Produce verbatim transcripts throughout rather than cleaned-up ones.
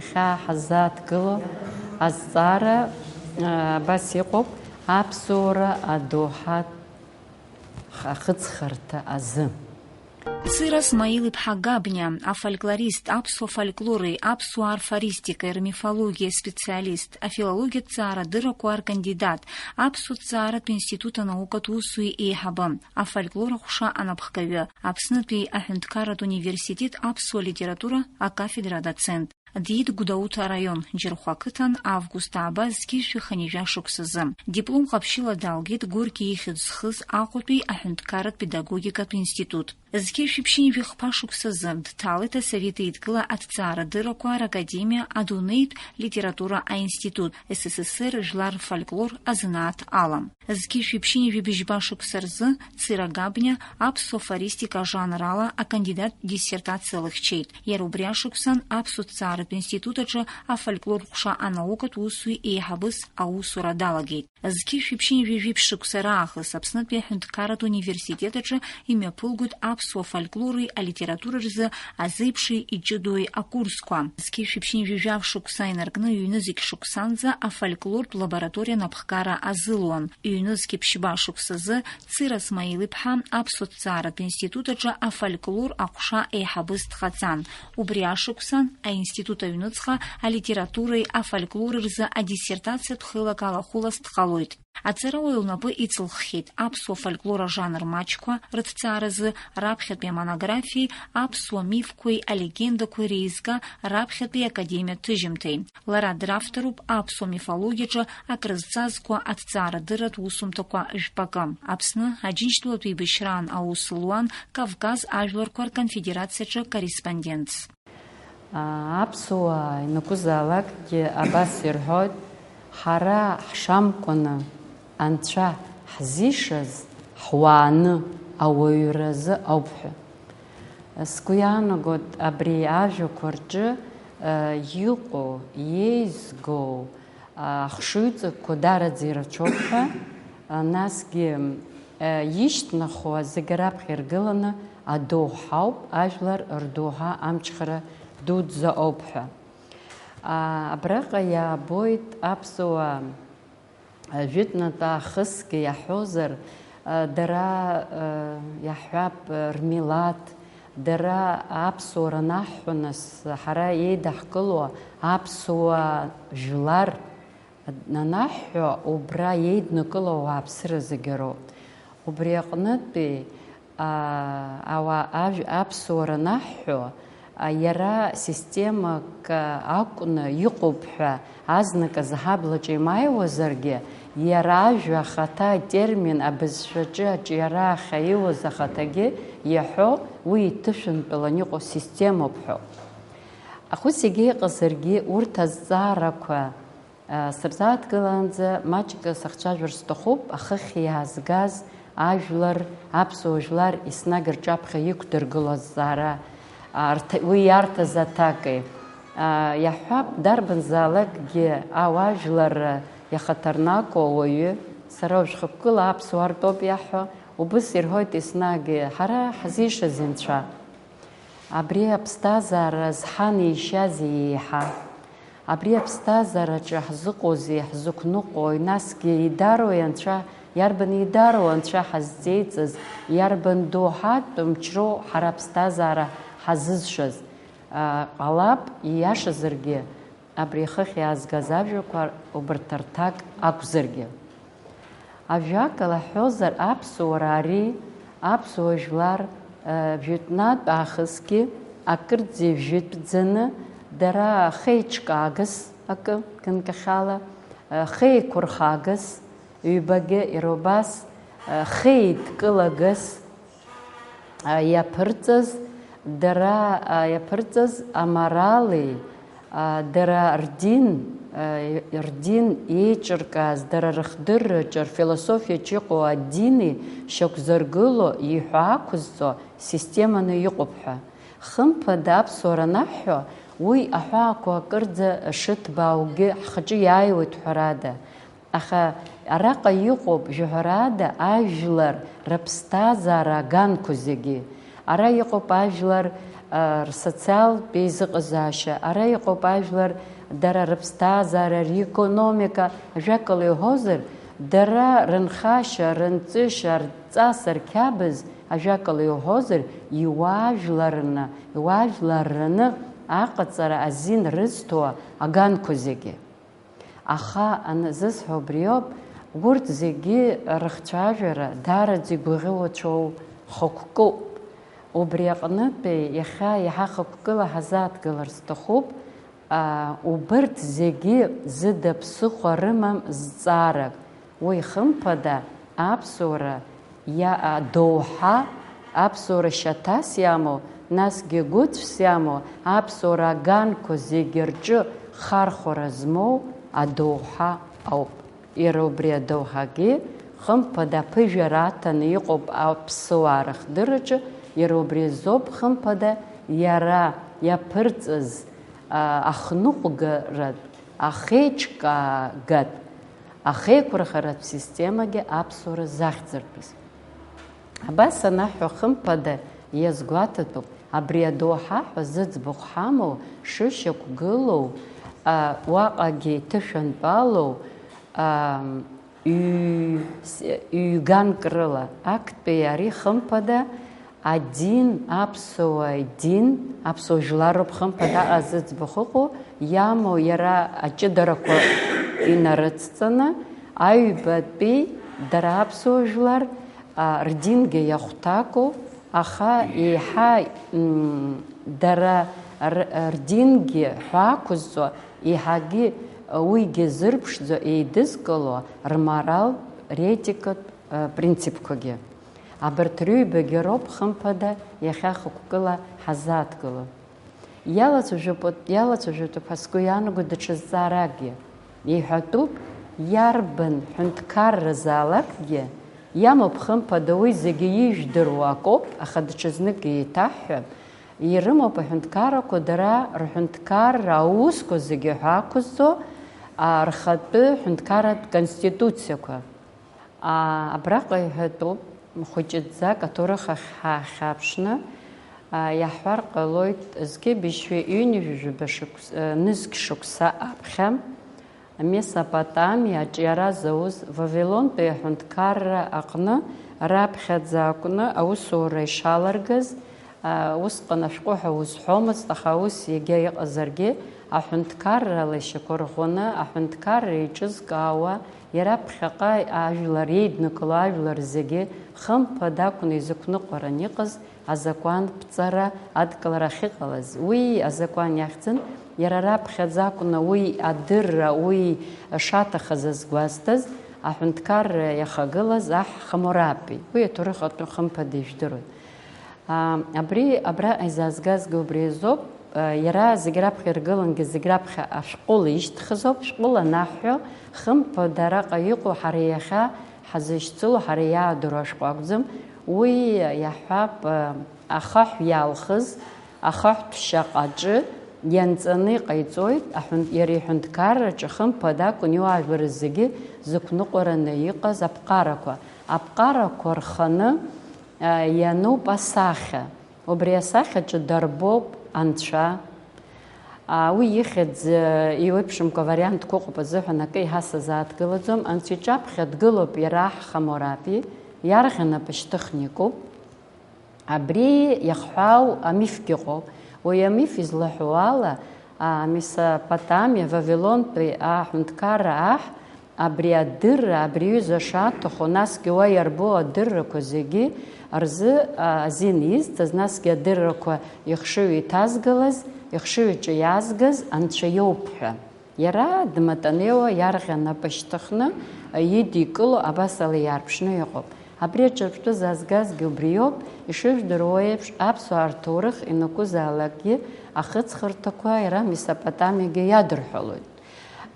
Хьаа ҳаззааҭгыло азҵаара, а, абас иҟоуп, аԥсуара адоуҳа ахыҵхырҭа азы. Цира Смаил-иԥҳа Габниа, афольклорист, аԥсуа фольклори аԥсуа арфаристикеи рмифологиеи специалист, афилологиатә ҵаарадыррақәа ркандидат, аԥсуа ҭҵааратә институт анаукатә усуи еиҳабы, афольклор аҟәша анапхгаҩы, Аԥснытәи аҳәынҭқарратә университет аԥсуа литература акафедра адоцент. Диит Гәдоуҭа араион, Џьырхәа ақыҭан, август ааба зқьи жәшәи хынҩажәа шықәсазы. Диплом ҟаԥшьыла далгеит Горки ихьӡ зхыз Аҟәатәи аҳәынҭқарратә педагогикатә институт. Зқьи жәшәи ԥшьынҩажәи хԥа шықәсазы дҭалеит Асовет Еидгыла аҭҵаарадыррақәа ракадемиа адунеитә литература аинститут, С С С Р жәлар рфольклор азанааҭ ала. Зқьи жәшәи ԥшьынҩажәи быжьба шықәса рзы Цира Габниа аԥсуа афористика ажанр ала акандидаттә диссертациа лыхьчеит. Иара убри ашықәсан аԥсуа ҭҵааратә институт аҿы афольклор ҟәша анаукатә усуи еиҳабыс аусура далагеит. Зқьи жәшәи ԥшьынҩажәи жәиԥшь шықәса раахыс Аԥснытәи аҳәынҭқарратә университет аҿы имҩаԥылгоит аԥсуа фольклори алитературеи рзы азеиԥши иҷыдои акурсқәа. Зқьи жәшәи ԥшьынҩажәи жәаф шықәса инаркны ҩ-нызқь шықәсанӡа афольклортә лабораториа анапхгара азылуан. Ҩ-нызқь ԥшьба шықәсазы Цира Смаил-иԥҳа аԥсуа ҭҵааратә институт аҿы афольклор аҟәша еиҳабыс дҟаҵан. Убри ашықәсан аинститут аҩныҵҟа алитературеи афольклори рзы адиссертациатә хеилак алахәылас дҟалоит. Аҵарауаҩ лнапы иҵылххьеит аԥсуа фольклор ажанр маҷқәа рыҭҵааразы, раԥхьатәи амонографиеи аԥсуа мифқәеи алегендақәеи реизга раԥхьатәи академиатә ҭыжьымҭеи. Лара дравторуп аԥсуа мифологиаҿы акрызҵазкуа аҭҵаарадырратә усумҭақәа жәпакы. Аԥсны Аџьынџьтәылатә еибашьраан аус луан Кавказ ажәларқәа рконфедерациаҿы корреспондентс. Аԥсуаа ианакәызаалакгьы абас ирҳәоит, ҳара ҳшамкәаны анцәа ҳзишаз ҳуааны ауаҩразы ауп ҳәа. Сгәы иаанагоит абри ажәақәа рҿы, э, иҟоу, иеизгоу, ахшыҩҵакқәа дараӡа ирацәоуп ҳәа, насгьы, э, ишьҭнахуа зегь раԥхьа иргыланы адоуҳа ауп, ажәлар рдоуҳа амчхара дуӡӡа ауп ҳәа. А, абраҟа иаабоит аԥсуаа, а, жәытәнатә аахысгьы иаҳҳәозар, а, дара, а, иаҳҳәап, рмилаҭ, дара аԥсуара анаҳҳәо, нас, ҳара еидаҳкыло аԥсуа жәлар анаҳҳәо, убра еиднакыло ауааԥсыра зегьы роуп. Убри аҟнытәи, аа, ауаа ажә-, аԥсуара анаҳҳәо, а, иара системак, а, акәны иҟоуп ҳәа азныказы ҳаблаҿы имааиуазаргьы, иара ажәа ахаҭа, атермин, абызшәаҿы аҿиара ахьаиуаз ахаҭагьы иаҳәо уи иҭышәынтәалан иҟоу системоуп ҳәа. Аха ус егьа иҟазаргьы, урҭ азҵаарақәа, а, сырзааҭгылаанӡа маҷк сахцәажәар сҭахуп, ахыхь иаазгаз ажәлар, аԥсуа жәлар еснагь рҿаԥхьа иқәдыргыло азҵаара, а, рҭ-, уи иарҭаз аҭакеи. А, иаҳҳәап, дарбанзаалакгьы ауаажәлар иахаҭарнакуа ауаҩы, сара уажә хықәкыла аԥсуаа ртәоуп иаҳҳәо, убыс ирҳәоит еснагь, ҳара ҳзишаз инцәа. Абри аԥсҭазаара зҳанеишьазеи еиҳа? Абри аԥсҭазаараҿы ҳзыҟоузеи, ҳзықәныҟәои, насгьы идарои анцәа, иарбан идароу анцәа ҳазҵеиҵаз, иарбан доуҳатә мчроу ҳара аԥсҭазаара ҳазызшаз? А, ҟалап, ииашазаргьы, абри ахыхь иаазгаз ажәақәа убарҭ рҭак акәзаргьы. Ажәакала ҳҳәозар, аԥсуара ари, аԥсуа жәлар, э, жәытәнатә аахысгьы акырӡа ижәытәӡаны, дара хеиҿкаагас акы, ганкахьала, э, хеиқәырхагас, ҩбагьы иара убас, э, хеидкылагас, а, иаԥырҵаз, дара, а, иаԥырҵаз аморали, а, дара рдин, а, рдин еиҿыркааз, дара рыхдырраҿы, рфилософиаҿы иҟоу адини шьақәзыргыло, иҳәа ақәызҵо системаны иҟоуп ҳәа. Хымԥада, аԥсуара анаҳҳәо, уи аҳәаақәа акырӡа шыҭбааугьы ҳхаҿы иааиуеит, ҳәарада. Аха араҟа иҟоуп, жәаҳәарада, ажәлар рыԥсҭазаара аганқәа зегьы. Ара иҟоуп ажәлар, Рсоциалтә еизыҟазаашьа, ара иҟоуп ажәлар, дара рыԥсҭазаара, рекономика, ажәакала иуҳәозар, дара рынхашьа, рынҵышьа, рҵас, рқьабз, ажәакала иуҳәозар, иуаажәларны, иуаажәларраны аҟаҵара азин рызҭо аганқәа зегьы. Аха анызысҳәо убриоуп, урҭ зегьы рыхцәажәара даараӡа игәаӷьуацәоу хықәкуп. Убри аҟнытәи иахьа еиҳа хықәкыла ҳазааҭгылар сҭахуп, аа, убырҭ зегьы зыда ԥсыхәа рымам зҵаарак. Уи хымԥада аԥсуара иа-, адоуҳа, аԥсуара шьаҭас иамоу, насгьы гәыцәс иамоу, аԥсуара аганқәа зегьы рҿы хархәара змоу адоуҳа ауп. Иара убри адоуҳагьы, хымԥада, аԥыжәара аҭаны иҟоуп аԥсуаа рыхдырраҿы, иара убри азоуп, хымԥада, иара иаԥырҵаз, а, ахныҟәгаратә, ахеиҿкаагатә, ахеиқәырхаратә системагьы аԥсуара захьӡыртәыз. Абас анаҳҳәо, хымԥада, иазгәаҭатәуп, абри адоуҳа ҳәа зыӡбахә ҳамоу шышьақәгылоу, а, уаҟагьы иҭышәантәалоу, а, ҩ-, с-, ҩганк рыла. Актәи ари, хымԥада, адин, аԥсуа дин, аԥсуа жәлар роуп, хымԥада, аҟа зыӡбахә ыҟоу, иамоу иара аҷыдарақәа инарыцҵаны, аҩбатәи дара аԥсуа жәлар, а, рдингьы иахәҭаку, аха еиҳа, м, дара р-, рдингьы ҳәаақәызҵо, еиҳагьы, а, уигьы зырԥшӡо еидызкыло рморал, ретикатә, а, принципқәагьы. Абарҭ рыҩбагьы роуп, хымԥада, иахьа хықәкыла ҳазааҭгыло. Иалацәажәатәуп, иалацәажәатәуп ҳәа сгәы иаанаго даҽа зҵааракгьы. Иҳәатәуп, иарбан ҳәынҭқарразаалакгьы иамоуп, хымԥада, уи зегьы ижәдыруа акоуп, аха даҽазнык еиҭаҳҳәап, ирымоуп аҳәынҭқаррақәа дара рҳәынҭқарра аусқәа зегьы ҳәа ақәызҵо, а, рхатәы ҳәынҭқарратә конституциақәа. Аа, абраҟа иҳәатәуп, хәыҷыӡӡак аҭоурых ахь ҳаахьаԥшны, аа, иаҳҳәар ҟалоит, зқьи быжьшәи ҩынҩажәи жәаба шықәс-, э, нызқь шықәса аԥхьа Месопотамиаҿ иара зауз Вавилонтәи аҳәынҭқарра аҟны раԥхьаӡа акәны аусура ишаларгаз, Усҟан ашәҟәы ҳәа узҳәомызт, аха ус егьа иҟазаргьы, аҳәынҭқарра лашьақәырӷәӷәаны, аҳәынҭқарра еиҿызкаауа, иара ԥхьаҟа ажәлар еиднакыло ажәлар зегьы хымԥада акәны изықәныҟәаран иҟаз азакәанԥҵара адкылара ахьыҟалаз. Уи азакәан иахьӡын, иара раԥхьаӡа акәны уи адырра, уи шаҭахыз азгәазҭаз, аҳәынҭқарра иахагылаз аҳ Хамурапи. Уи аҭоурых атәы хымԥада ижәдыруеит. Аа, абри, абраҟа изаазгазгьы убри азоуп. Иара зегь раԥхьа иргылангьы, зегь раԥхьа ашәҟәыла ишьҭхыз ауп. Шәҟәыла анаҳҳәо, хымԥада араҟа иҟоу ҳара иахьа ҳазышьцыло, ҳара иаадыруа ашәҟәы акәӡам. Уи иаҳҳәап, ахаҳә иалхыз, ахаҳәтә шьаҟаҿы ианҵаны иҟаиҵоит, аҳәын-, иара иҳәынҭқарраҿы хымԥада акәын иуаажәлар зегьы зықәныҟәараны иҟаз аԥҟарақәа. Аԥҟарақәа рханы, а, иануп асахьа. Убри асахьаҿы дарбоуп анцәа. А, уи ихьӡ, а, еиуеиԥшымкәа вариантқәа ыҟоуп азыҳәан акы еиҳа сазааҭгылаӡом. Анцәа иҿаԥхьа дгылоуп иара аҳ Хамурапи, иарӷьа нап шьҭыхны икуп. Абри иахҳәаау амифгьы ыҟоуп. Уи амиф излаҳәо ала, а, Месопотамиа, Вавилонтәи аҳәынҭқарра аҳ, абри адырра, абри аҩыза шаҭаху, насгьы уа иарбоу адыррақәа зегьы рзы, а, азин изҭаз, насгьы адыррақәа ихшыҩ иҭазгалаз, ихшыҩ аҿы иаазгаз Анцәа иоуп ҳәа. Иара дматанеиуа иарӷьа нап шьҭыхны идикыло абасала иаарԥшны иҟоуп. Абри аҿырԥштәы зазгазгьы убриоуп, ишыжәдыруа еиԥш, аԥсуаа рҭоурых ианакәызаалакгьы ахыҵхырҭақәа иара Месопотамиагьы иадырҳәалоит.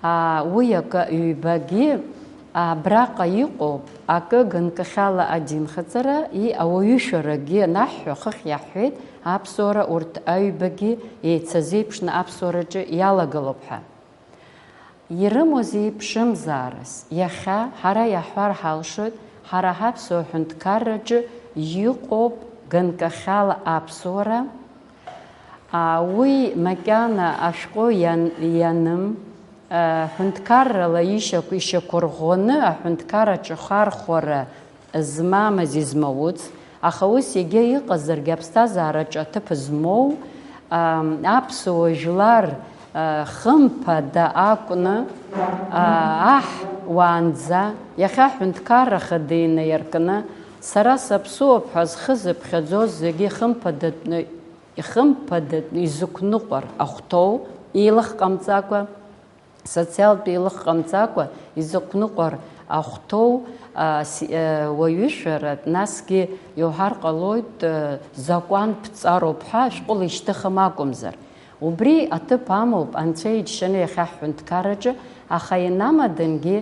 Аа, уи акы ҩбагьы абраҟа иҟоуп, акы ганкахьала адинхаҵара, и ауаҩышәарагьы анаҳҳәо, хыхь иаҳҳәеит, аԥсуара урҭ аҩбагьы еицазеиԥшны аԥсуараҿы иалагалоуп ҳәа. Ирымоузеи ԥшымзаарас? Иахьа ҳара иаҳҳәар ҳалшоит, ҳара ҳаԥсуа ҳәынҭқарраҿы иҟоуп ганкахьала аԥсуара, Уи макьана ашәҟәы иан-, ианым, ҳәынҭқаррала ишьақә-, ишьақәырӷәӷәаны аҳәынҭқарраҿы хархәара змамыз, измауц, аха ус егьа иҟазаргьы аԥсҭазаараҿы аҭыԥ змоу, ам, аԥсуа жәлар, а, хымԥада акәны, а, аҳ уаанӡа, иахьа аҳәынҭқарра хада инаиркны, сара саԥсуоуп ҳәа зхы зыԥхьаӡоз зегьы ихымԥадатәны, ихымԥадатәны изықәныҟәар ахәҭоу, еилых ҟамҵакәа, социалтә еилых ҟамҵакәа изықәныҟәар ахәҭоу, а, си-, а, уаҩышәаратә, насгьы иуҳәар ҟалоит, а, закәан ԥҵароуп ҳәа ашәҟәыла ишьҭыхым акәымзар. Убри аҭыԥ амоуп Анцәа иџьшьаны иахьа ҳҳәынҭқарраҿы, аха инамадангьы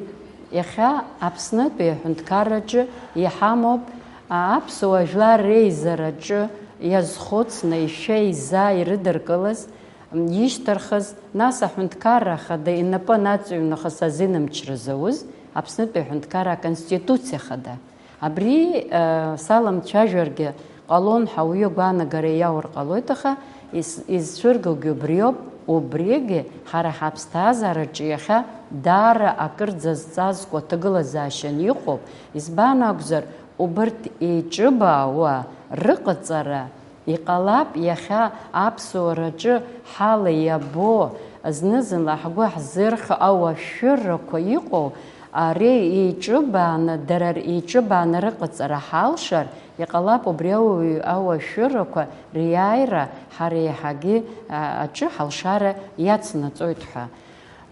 иахьа Аԥснытәи аҳәынҭқарраҿы иҳамоуп, а, аԥсуа жәлар реизараҿы иазхәыцны, ишәеиза ирыдыркылаз, ишьҭырхыз, нас аҳәынҭқарра ахада инапы анаҵыҩ нахыс азинмчра зауз Аԥснытәи аҳәынҭқарра аконституциа хада. Абри, э, саламцәажәаргьы ҟалон ҳәа уаҩы агәаанагара иаур ҟалоит, аха ис-, изцәыргогьы убриоуп, убригьы ҳара ҳаԥсҭазаараҿы иахьа даара акырӡа зҵазкуа ҭагылазаашьан иҟоуп, избан акәзар, убырҭ еиҿыбаауа рыҟаҵара Иҟалап, иахьа аԥсуараҿы ҳала иабо, зны-зынла ҳгәы ҳзырхьо ауашәырақәа иҟоу, ари еиҿыбааны, дара реиҿыбааны рыҟаҵара ҳалшар, иҟалап убри ауаҩ-, ауашәырақәа риааира ҳара еиҳагьы, а, аҿы ҳалшара иацнаҵоит ҳәа.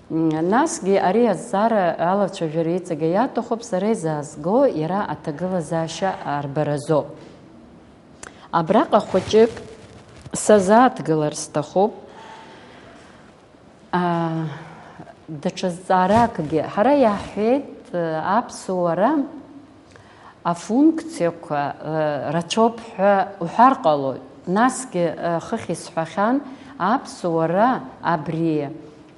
М, насгьы ари азҵаара алацәажәара иҵегьы иаҭахуп, сара изаазго иара аҭагылазаашьа арбаразоуп. Абраҟа хәыҷык сазааҭгылар сҭахуп. Аа, даҽа зҵааракгьы. Ҳара иаҳҳәеит, аԥсуара афункциақәа, рацәоуп ҳәа уҳәар ҟалоит. Насгьы, хыхь исҳәахьан, аԥсуара абри,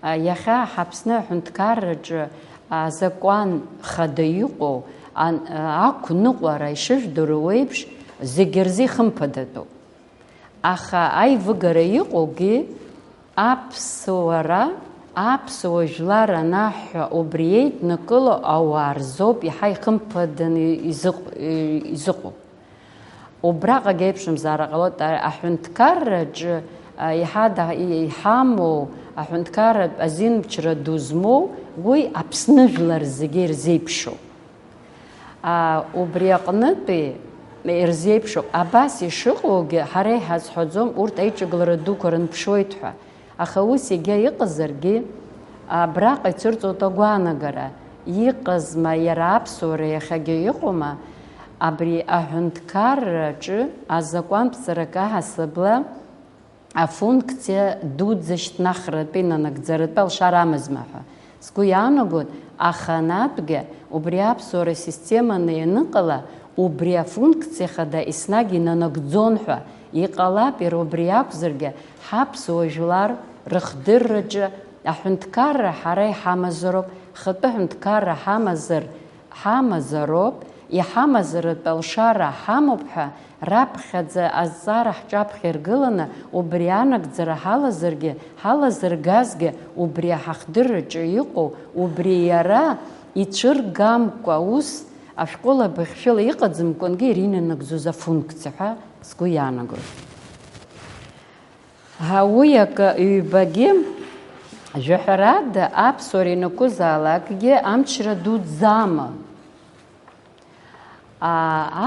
иахьа ҳАԥсны аҳәынҭқарраҿы азакәан хада иҟоу, ан-, ақәныҟәара ишыжәдыруа еиԥш, зегьы рзы ихымԥадатәуп. Аха аивыгара иҟоугьы аԥсуара, аԥсуа жәлар анаҳҳәа, убри еиднакыло ауаа рзоуп иаҳа ихымԥаданы изыҟ-, изыҟоу. Убраҟагь аиԥшымзаара ҟалоит, а-, аҳәынҭқарраҿы, а, иҳада-, и-, иҳамоу, аҳәынҭқарратә азинмчра ду змоу, уи Аԥсны жәлар зегьы ирзеиԥшуп. А, убри аҟнытәи ирзеиԥшуп. Абас ишыҟоугьы, ҳара иҳазҳәаӡом урҭ аиҿагылара дуқәа рынԥшуеит ҳәа. Аха ус егьа иҟазаргьы, абраҟа ицәырҵуеит агәаанагара, иҟазма иара аԥсуара иахьагьы иҟоума, абри аҳәынҭқарраҿы азакәантә ҵарак аҳасабала афункциа дуӡӡа шьҭнахратәи нанагӡаратәы алшара амазма ҳәа. Сгәы иаанагоит, аханатәгьы убри аԥсуара системаны ианыҟала, убри афункциа хада еснагь инанагӡон ҳәа. Иҟалап, иара убри акәзаргьы, ҳаԥсуа жәлар рыхдырраҿы аҳәынҭқарра ҳара иҳамазароуп, хатәы ҳәынҭқарра ҳамазар, ҳамазароуп, иҳамазаратә алшара ҳамоуп ҳәа раԥхьаӡа азҵаара ҳҿаԥхьа иргыланы, убри анагӡара ҳалазаргьы, ҳалазыргазгьы, убри аҳахдырраҿы иҟоу, убри иара ицәыргамкәа ус ашәҟәыла быхьшәыла иҟаӡамкәангьы иринанагӡоз афункциа ҳәа сгәы иаанагоит. Ҳа, уи акы ҩбагьы, жәаҳәарада, аԥсуара ианакәызаалакгьы амчра дуӡӡа аман. А,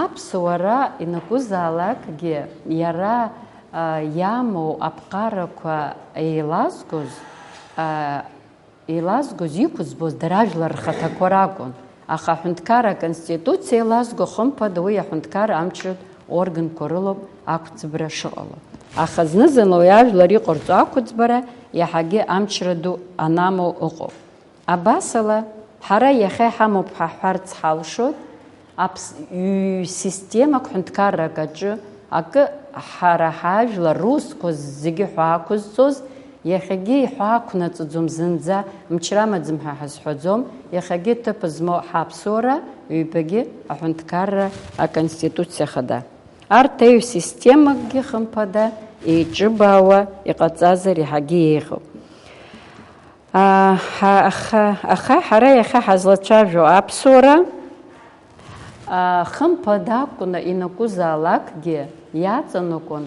аԥсуара ианакәызаалакгьы иара, а, иамоу аԥҟарақәа еилазгоз, а, Еилазгоз, иқәыӡбоз дара ажәлар рхаҭақәа ракәын, аха аҳәынҭқарра аконституциа еилазго, хымԥада, уи аҳәынҭқарра амчратә органқәа рылоуп ақәӡбра шыҟало. Аха зны-зынла уи ажәлар иҟарҵо ақәыӡбара иаҳагьы амчра ду анамоу ыҟоуп. Абасала, ҳара иахьа иҳамоуп ҳәа ҳҳәарц ҳалшоит, Аԥс-, ҩ-системак, ҳәынҭқаррак аҿы акы, ҳара ҳажәлар русқәа зегьы ҳәа ақәызҵоз, иахьагьы иҳәа ақәнаҵаӡом зынӡа, мчра амаӡам ҳәа ҳазҳәаӡом, иахьагьы ҭыԥ змоу ҳаԥсуара ҩбагьы аҳәынҭқарра аконституциа хада. Арҭ аҩ-системакгьы хымԥада еиҿыбаауа иҟаҵазар иаҳагьы еиӷьуп. Аха, аха ҳара иахьа ҳазлацәажәо аԥсуара, хымԥада акәны ианакәызаалакгьы иаҵанакуан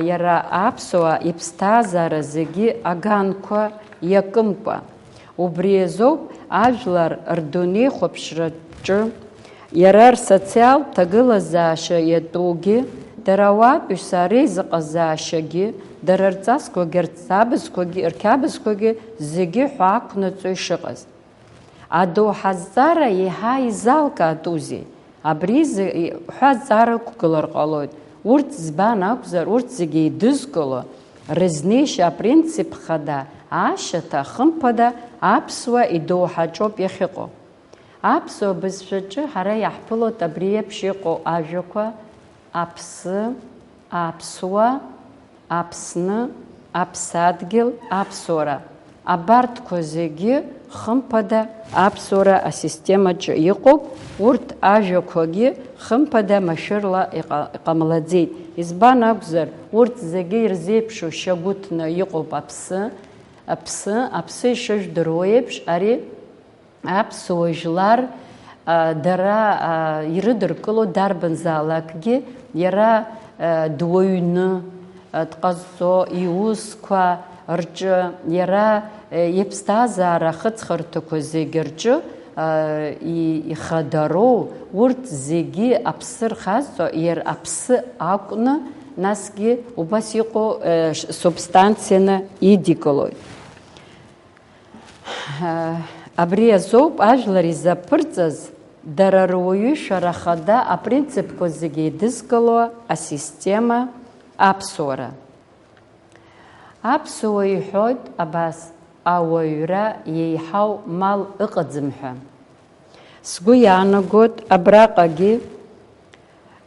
иара аԥсуа иԥсҭазаара зегьы аганқәа иакымкәа. Убри азоуп ажәлар рдунеихәаԥшраҿы иара рсоциалтә ҭагылазаашьа иатәугьы, дара ауаатәыҩса реизыҟазаашьагьы, дара рҵасқәагьы, рҵабызқәагьы, рқьабзқәагьы зегьы ҳәа ақәнаҵо ишыҟаз. Адоуҳа азҵаара еиҳа изалкаатәузеи? Абри ҳәа азҵаара ықәгылар ҟалоит. Урҭ збан акәзар, урҭ зегьы еидызкыло, рызнеишьа апринцип хада, ашьаҭа, хымԥада, аԥсуа идоуҳаҿоуп иахьыҟоу. Аԥсуа бызшәаҿы ҳара иаҳԥылоит абри еиԥш иҟоу ажәақәа: аԥсы, аԥсуа, Аԥсны, аԥсадгьыл, аԥсуара. Абарҭқәа зегьы, хымԥада, аԥсуара асистемаҿы иҟоуп, урҭ ажәақәагьы, хымԥада, машәырла иҟа-, иҟамлаӡеит. Избан акәзар, урҭ зегьы ирзеиԥшу шьагәыҭны иҟоуп аԥсы, аԥсы, аԥсы ишыжәдыруа еиԥш, ари аԥсуа жәлар, а, дара, а, ирыдыркыло дарбанзаалакгьы, иара, а, дуаҩны, а, дҟазҵо иусқәа рҿы, иара, а, иԥсҭазаара ахыҵхырҭақәа зегьы рҿы, а, и-, ихадароу, урҭ зегьы аԥсы рхазҵо, иара аԥсы акәны, насгьы убас иҟоу, а, ш-, субстанцианы идикылоит. Абри азоуп ажәлар изаԥырҵаз, дара руаҩышәара хада апринципқәа зегьы еидызкыло асистема аԥсуара. Аԥсуа иҳәоит абас, ауаҩра иеиҳау мал ыҟаӡам ҳәа. Сгәы иаанагоит абраҟагьы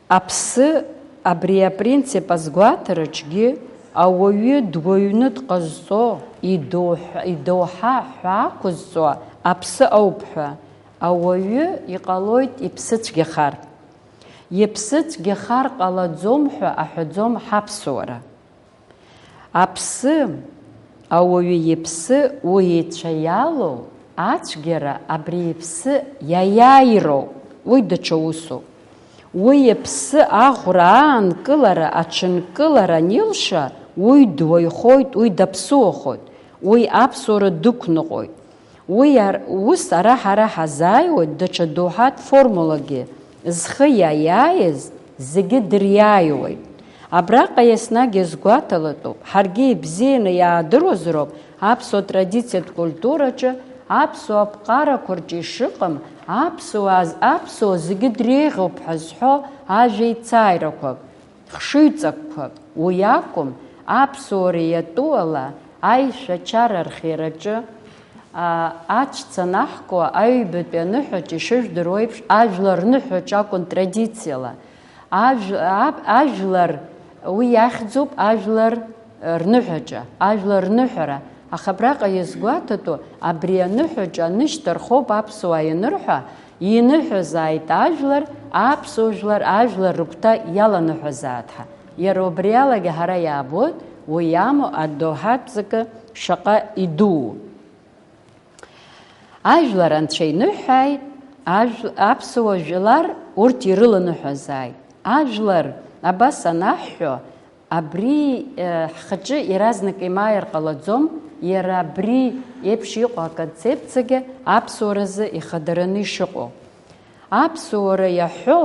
аԥсы, абри апринцип азгәаҭараҿгьы ауаҩы дуаҩны дҟазҵо, идоуҳ-, идоуҳа ҳәа ақәызҵо аԥсы ауп ҳәа, ауаҩы иҟалоит иԥсы цәгьахар. Иԥсы цәгьахар ҟалаӡом ҳәа аҳәаӡом ҳаԥсуара. Аԥсы, ауаҩы иԥсы уи ицәа иалоу ацәгьара абри иԥсы иаиааироуп, уи даҽа усуп. Уи иԥсы аӷәра аанкылара, аҽынкылара анилша, уи дуаҩхоит, уи даԥсуахоит, уи аԥсуара дықәныҟәоит. Уи ар-, ус ара ҳара ҳазааиуеит даҽа доуҳатә формулагьы, зхы иаиааиз зегьы дыриааиуеит. Абраҟа еснагь иазгәаҭалатәуп, ҳаргьы ибзианы иаадыруазароуп аԥсуа традициатә культураҿы, аԥсуа аԥҟарақәа рҿы ишыҟам, аԥсуаа з-, аԥсуа зегьы дреиӷьуп ҳәа зҳәо ажәа еицааирақәак. Хшыҩҵакқәак, уи акәым, аԥсуара иатәу ала аишәачара архиараҿы, а, аҽ цанаҳкуа аҩбатәи аныҳәаҿ ишыжәдыруа еиԥш, ажәлар рныҳәаҿ акәын традициала. Ажә-, аб-, ажәлар, уи иахьӡуп ажәлар рныҳәаҿа, ажәлар рныҳәара. Аха абраҟа иазгәаҭатәу, абри аныҳәаҿа анышьҭархоуп аԥсуаа ианырҳәа, иныҳәазааит ажәлар, аԥсуа жәлар, ажәлар рыгәҭа иаланыҳәазааит ҳәа. Иара убри алагьы ҳара иаабоит уи иамоу адоуҳатә ҵакы шаҟа идуу. Ажәлар анцәа иныҳәааит, ажә-, аԥсуа жәлар урҭ ирыланыҳәазааит. Ажәлар абас анаҳҳәо, абри, э, ҳхаҿы иаразнак имааир ҟалаӡом, иара абри еиԥш иҟоу аконцепциагьы аԥсуаразы ихадараны ишыҟоу. Аԥсуара иаҳәо,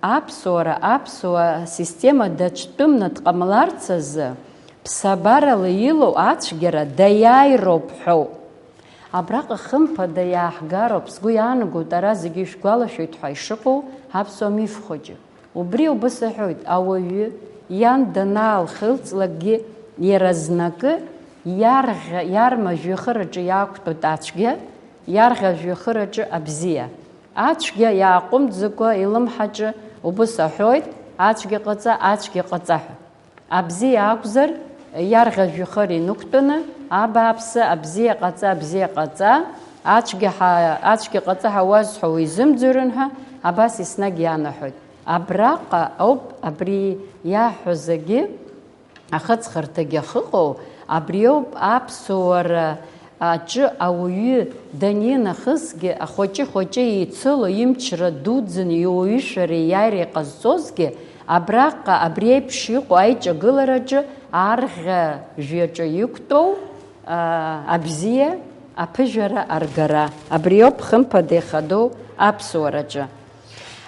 аԥсуара аԥсуа система даҽтәымны дҟамларц азы, ԥсабарала илоу ацәгьара даиааироуп ҳәоуп. Абраҟа хымԥада иааҳгароуп, сгәы иаанагоит, ара зегьы ишәгәалашәоит ҳәа ишыҟоу аԥсуа миф хәыҷы. Убри убас аҳәоит, ауаҩы иан данаалхылҵлакгьы, иара знакы иарӷьа-, иарма жәҩахыраҿы иаақәтәоит ацәгьа, иарӷьа жәҩахыраҿы абзиа. Ацәгьа иааҟәымҵӡакәа илымҳаҿы убас аҳәоит, ацәгьа ҟаҵа, ацәгьа ҟаҵа ҳәа. Абзиа акәзар, иарӷьа жәҩахыр инықәтәаны, абааԥсы, абзиа ҟаҵа, абзиа ҟаҵа, ацәгьа ҳа-, ацәгьа ҟаҵа ҳәа уазҳәо уизымӡырҩын ҳәа, абас еснагь ианаҳәоит. Абраҟа ауп абри иаҳҳәо зегьы, Ахыҵхырҭагьы ахьыҟоу абриоуп, аԥсуара аҿы ауаҩы даннеи нахысгьы, ахәаҷы-хәаҷы еицыло, имчра дуӡӡаны иуаҩышәареи иааира иҟазҵозгьы, абраҟа абри еиԥш иҟоу аиҿагылараҿы арӷьа жәҩаҿы иқәтәоу, аа, абзиа, аԥыжәара аргара. Абриоуп хымԥада ихадоу аԥсуараҿы.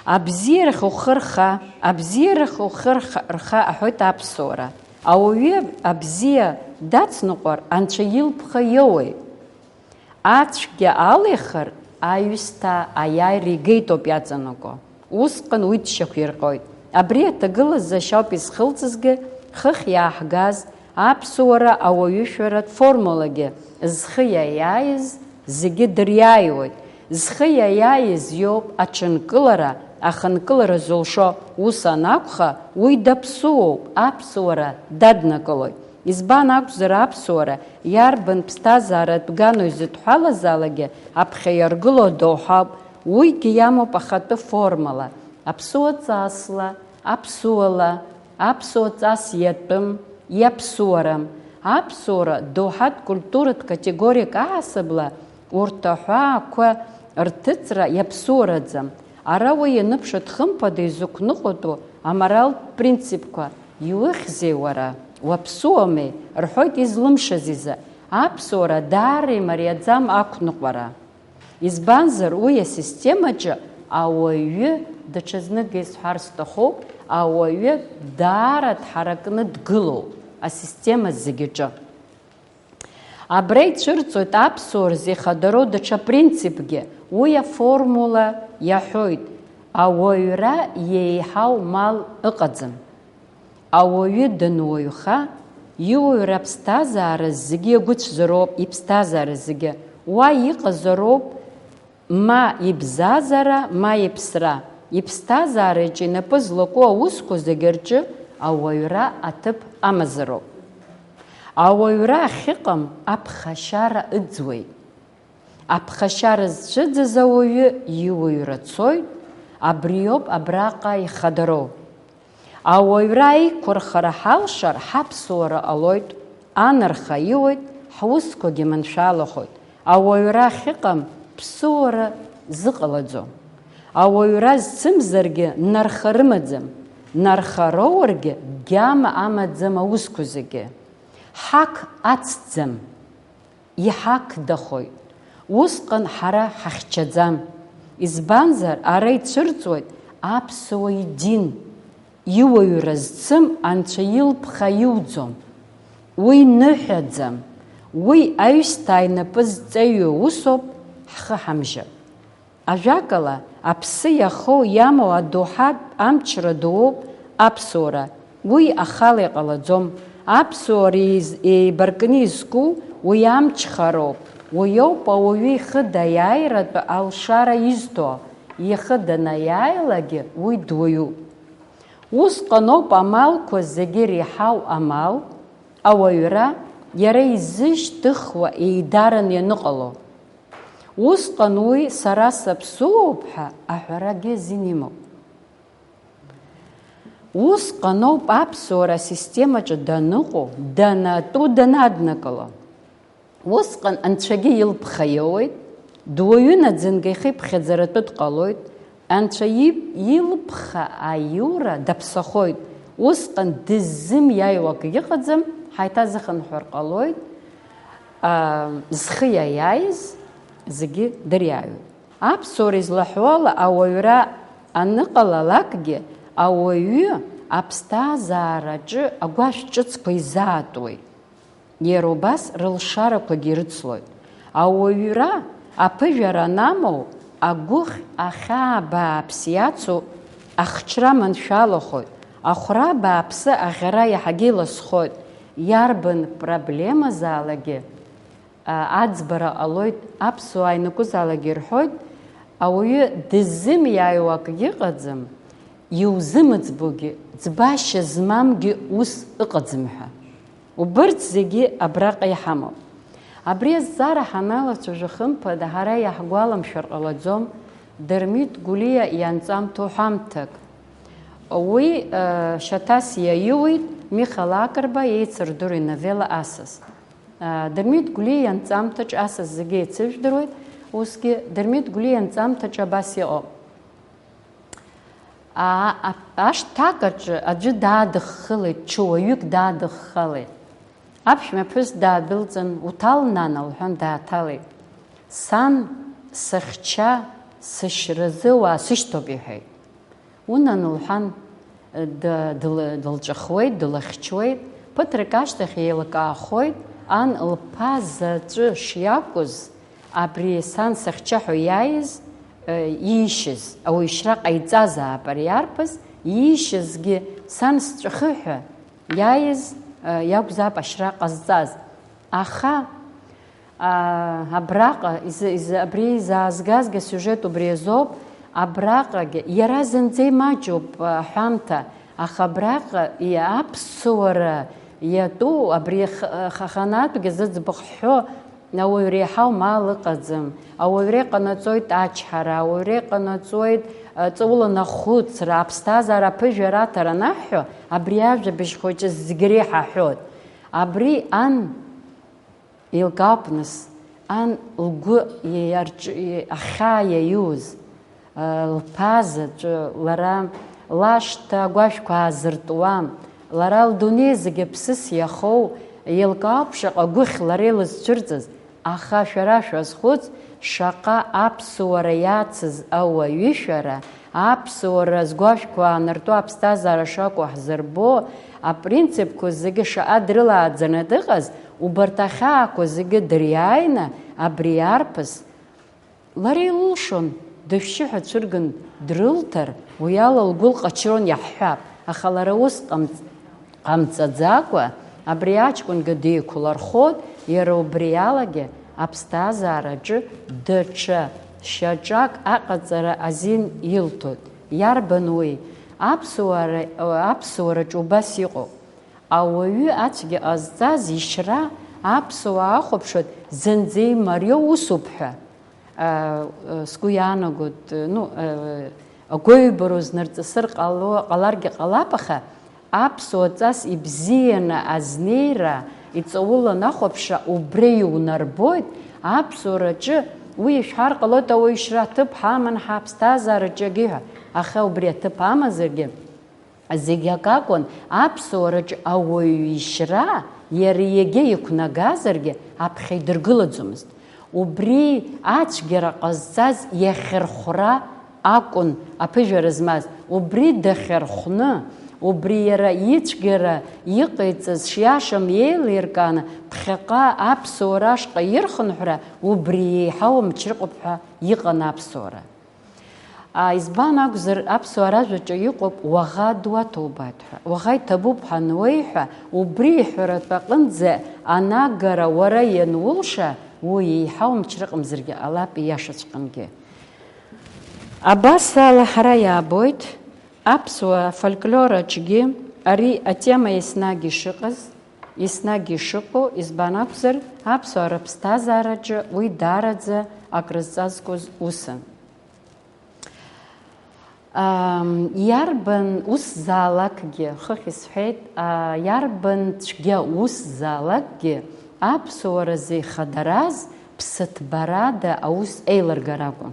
Абзиарахь ухы рха, абзиарахь ухы рха, рха, аҳәоит аԥсуара. Ауаҩы абзиа дацныҟәар, Анцәа илԥха иоуеи? Ацәгьа алихыр, аҩсҭаа аиааира игеит ауп иаҵанакуа. Усҟан уи дшьақәирҟьоит. Абри аҭагылазашьа ауп изхылҵызгьы, хыхь иааҳгаз аԥсуара ауаҩышәаратә формулагьы, зхы иаиааиз зегьы дыриааиуеит. Зхы иаиааиз иоуп аҽынкылара, ахынкылара зылшо ус анакәха, уи даԥсуоуп, аԥсуара даднакылоит. Избан акәзар, аԥсуара иарбан ԥсҭазааратә гану изыдҳәалазаалакгьы аԥхьа иаргыло адоуҳа ауп, уигьы иамоуп ахатәы формала, аԥсуа ҵасла, аԥсуала, аԥсуа ҵас иатәым, иаԥсуарам. Аԥсуара доуҳатә культуратә категориак аҳасабала урҭ аҳәаақәа рҭыҵра иаԥсуараӡам. Ара уи ианыԥшит хымԥада изықәныҟәатәу аморалтә принципқәа. Иухьзеи уара? Уаԥсуамеи? Рҳәоит излымшаз изы. Аԥсуара даара имариаӡам ақәныҟәара. Избанзар, уи асистемаҿы ауаҩы, даҽазныкгьы исҳәар сҭахуп, ауаҩы даара дҳаракны дгылоуп асистема зегьы аҿы. Абра ицәырҵуеит аԥсуа рзы ихадароу даҽа принципгьы, уи аформула иаҳәоит, ауаҩра иеиҳау мал ыҟаӡам. Ауаҩы дануаҩха, иуаҩра аԥсҭазаара зегьы иагәыцәзароуп, иԥсҭазаара зегьы. Уа иҟазароуп ма ибзазара, ма иԥсра. Иԥсҭазаараҿы инапы злаку аусқәа зегьы рҿы ауаҩра аҭыԥ амазароуп. Ауаҩра ахьыҟам аԥхашьара ыӡуеит. Аԥхашьара зцәыӡыз ауаҩы иуаҩра цоит, абриоуп абраҟа ихадароу. Ауаҩра аиқәырхара ҳалшар, ҳаԥсуара ҟалоит, анарха иуеит, ҳусқәагьы маншәалахоит. Ауаҩра ахьыҟам ԥсуара зыҟалаӡом. Ауаҩра зцымзаргьы нарха рымаӡам, нарха роургьы гьама амаӡам аусқәа зегьы. Ҳақ ацӡам. Иҳақәдахоит. Усҟан ҳара ҳахьчаӡам. Избанзар, ара ицәырҵуеит аԥсуа идин. Иуаҩра зцым анцәа илԥха иуӡом. Уи ныҳәаӡам. Уи аҩсҭаа инапы зҵаҩу усоуп, ҳхы ҳамжьап. Ажәакала, аԥсы иахоу иамоу адоуҳатә амчра дууп аԥсуара, уи ахала иҟалаӡом. Аԥсуара еиз-, еибаркны изку уи амчхароуп, уиоуп ауаҩы ихы даиааиратәы алшара изҭо, ихы данаиааилагьы уи дуаҩуп. Усҟаноуп амалқәа зегьы иреиҳау амал, ауаҩра, иара изышьҭыхуа еидаран ианыҟало. Усҟан уи сара саԥсуоуп ҳәа аҳәарагьы азин имоуп. Усҟаноуп аԥсуара асистемаҿы даныҟоу, данатәу, данаднакыло. Усҟан анцәагьы илԥха иоуеит, дуаҩы наӡынга ихиԥхьаӡаратәы дҟалоит, Анцәа иб-, илԥха аиура даԥсахоит, усҟан дыззымиааиуа акгьы ыҟаӡам, ҳаиҭазыхынҳәыр ҟалоит, аа, зхы иаиааиз зегьы дыриааиуеит. Аԥсуара излаҳәо ала, ауаҩра аныҟалалакгьы, ауаҩы аԥсҭазаараҿы агәашә ҿыцқәа изаатуеит. Иара убас рылшарақәагьы ирыцлоит. Ауаҩра аԥыжәара анамоу, агәыхь ахьаа бааԥс иацу ахҽра маншәалахоит, ахәра бааԥсы аӷьара иаҳагьы иласхоит, иарбан проблемазаалакгьы, а, аӡбара ҟалоит, аԥсуаа ианакәызаалакгьы ирҳәоит, ауаҩы дыззымиааиуа акгьы ыҟаӡам, иузымыӡбогьы, ӡбашьа змамгьы ус ыҟаӡам ҳәа. Убырҭ зегьы абраҟа иҳамоуп. Абри азҵаара ҳаналацәажәо, хымԥада, ҳара иаҳгәаламшәар ҟалаӡом Дырмит Гәлиа ианҵамҭоу ҳәамҭак. Уи, э, шьаҭас иаиуит, Миха Лакрба еицырдыруа иновелла Асас. Дырмит Гәлиа ианҵамҭаҿ асас зегьы еицыжәдыруеит, усгьы Дырмит Гәлиа ианҵамҭаҿ абас иҟоуп. Ашҭак аҿы аӡәы даадыххылеит, ҽуаҩык даадыххылеит. Аԥшәма ԥҳәыс даадәылҵын, уҭал, нан, лҳәан, дааҭалеит. Сан, сыхьча, сышьразы уаасышьҭоуп, иҳәеит. Унан, лҳәан, дылҿыхуеит, дылыхьчуеит, ԥыҭрак ашьҭахь еилкаахоит, ан лԥа заҵәы шиакәыз, абри сан сыхьча ҳәа иааиз, иишьыз, ауаҩшьра ҟаиҵазаап ари арԥыс, иишьызгьы сан сҵәахы ҳәа иааиз иакәзаап ашьра ҟазҵаз. Аха Абраҟа, абри изаазгазгьы асиужет убри азоуп, абраҟагьы, иара зынӡа имаҷуп аҳәамҭа, аха абраҟа аԥсуара иатәу, абри аханатәгьы зыӡбахә ҳҳәо, ауаҩ реиҳау маал ыҟаӡам, ауаҩра иҟанаҵоит ачҳара, ауаҩра иҟанаҵоит ҵаулан ахәыцра, аԥсҭазаара аԥыжәара аҭара анаҳҳәо, абри ажәабжь хәыҷы зегь реиҳа ҳҳәоит. Абри ан Еилкаауп нас, ан лгәы иарҿ-, ахьаа иаиуз, лԥа заҵәы, лара лашҭа агәашәқәа аазыртуа, лара лдунеи зегьы ԥсыс иахоу, еилкаауп шаҟа гәыхь лара илызцәырҵыз, аха шәара шәазхәыц, шаҟа аԥсуара иацыз ауаҩышәара, аԥсуара згәашәқәа аанарту аԥсҭазаара шакәу ҳзырбо, апринципқәа зегьы шаҟа дрылааӡаны дыҟаз, убарҭ ахьаақәа зегьы дыриааины абри арԥыс, лара илылшон, дышәшьы ҳәа цәырган дрылҭар, уи ала лгәы лҟаҽрон иаҳҳәап, аха лара ус ҟамҵ-, ҟамҵаӡакәа, абри аҷкәынгьы деиқәлырхот, иара убри алагьы аԥсҭазаараҿы даҽа шьаҿак аҟаҵара азин илҭоит. Иарбан уи? Аԥсуара, аԥсуараҿы убас иҟоуп. Ауаҩы ацәгьа ҟазҵаз ишьра аԥсуаа ахәаԥшуеит, зынӡа имариоу усуп ҳәа. Сгәы иаанагоит, ну, агәаҩбара узнарҵысыр ҟало-, ҟаларгьы ҟалап, аха аԥсуа ҵас ибзианы азнеира, иҵауланы ахәаԥшра убра иунарбоит, аԥсуараҿы уи ишәҳәар ҟалоит, ауаҩшьра аҭыԥ ҳаман, ҳаԥсҭазаараҿы егьи ҳәа, аха убри аҭыԥ амазаргьы, зегь акакәын, аԥсуараҿы ауаҩ ишьра иара егьа иқәнагазаргьы аԥхьа идыргылаӡомызт. Убри ацәгьара ҟазҵаз иахьырхәра акәын аԥыжәара змаз. Убри дахьырхәны, убри иара ицәгьара иҟаиҵаз шиашам еилиркааны, ԥхьаҟа аԥсуара ашҟа ирхынҳәра убри еиҳау мчрыҟоуп ҳәа иҟан аԥсуара. Избан акәзар, аԥсуаа ражәаҿы иҟоуп, уаӷа дуаҭоубааит ҳәа. Уаӷа иҭабуп ҳәа ануеиҳәа, убри иҳәаратә аҟынӡа анагара уара ианулша, уи еиҳау мчрыҟамзаргьы ҟалап, ииашаҵәҟьангьы. Абас ала ҳара иаабоит, аԥсуа фольклор аҿгьы ари атема еснагь ишыҟаз, еснагь ишыҟоу, избан акәзар, аԥсуаа рыԥсҭазаараҿы уи даараӡа акрызҵазкуаз усын. Иарбан ус заалакгьы, хыхь исҳәеит, иарбан цәгьа ус заалакгьы аԥсуаразы ихадараз ԥсыҭбарада аус еилыргар акәын.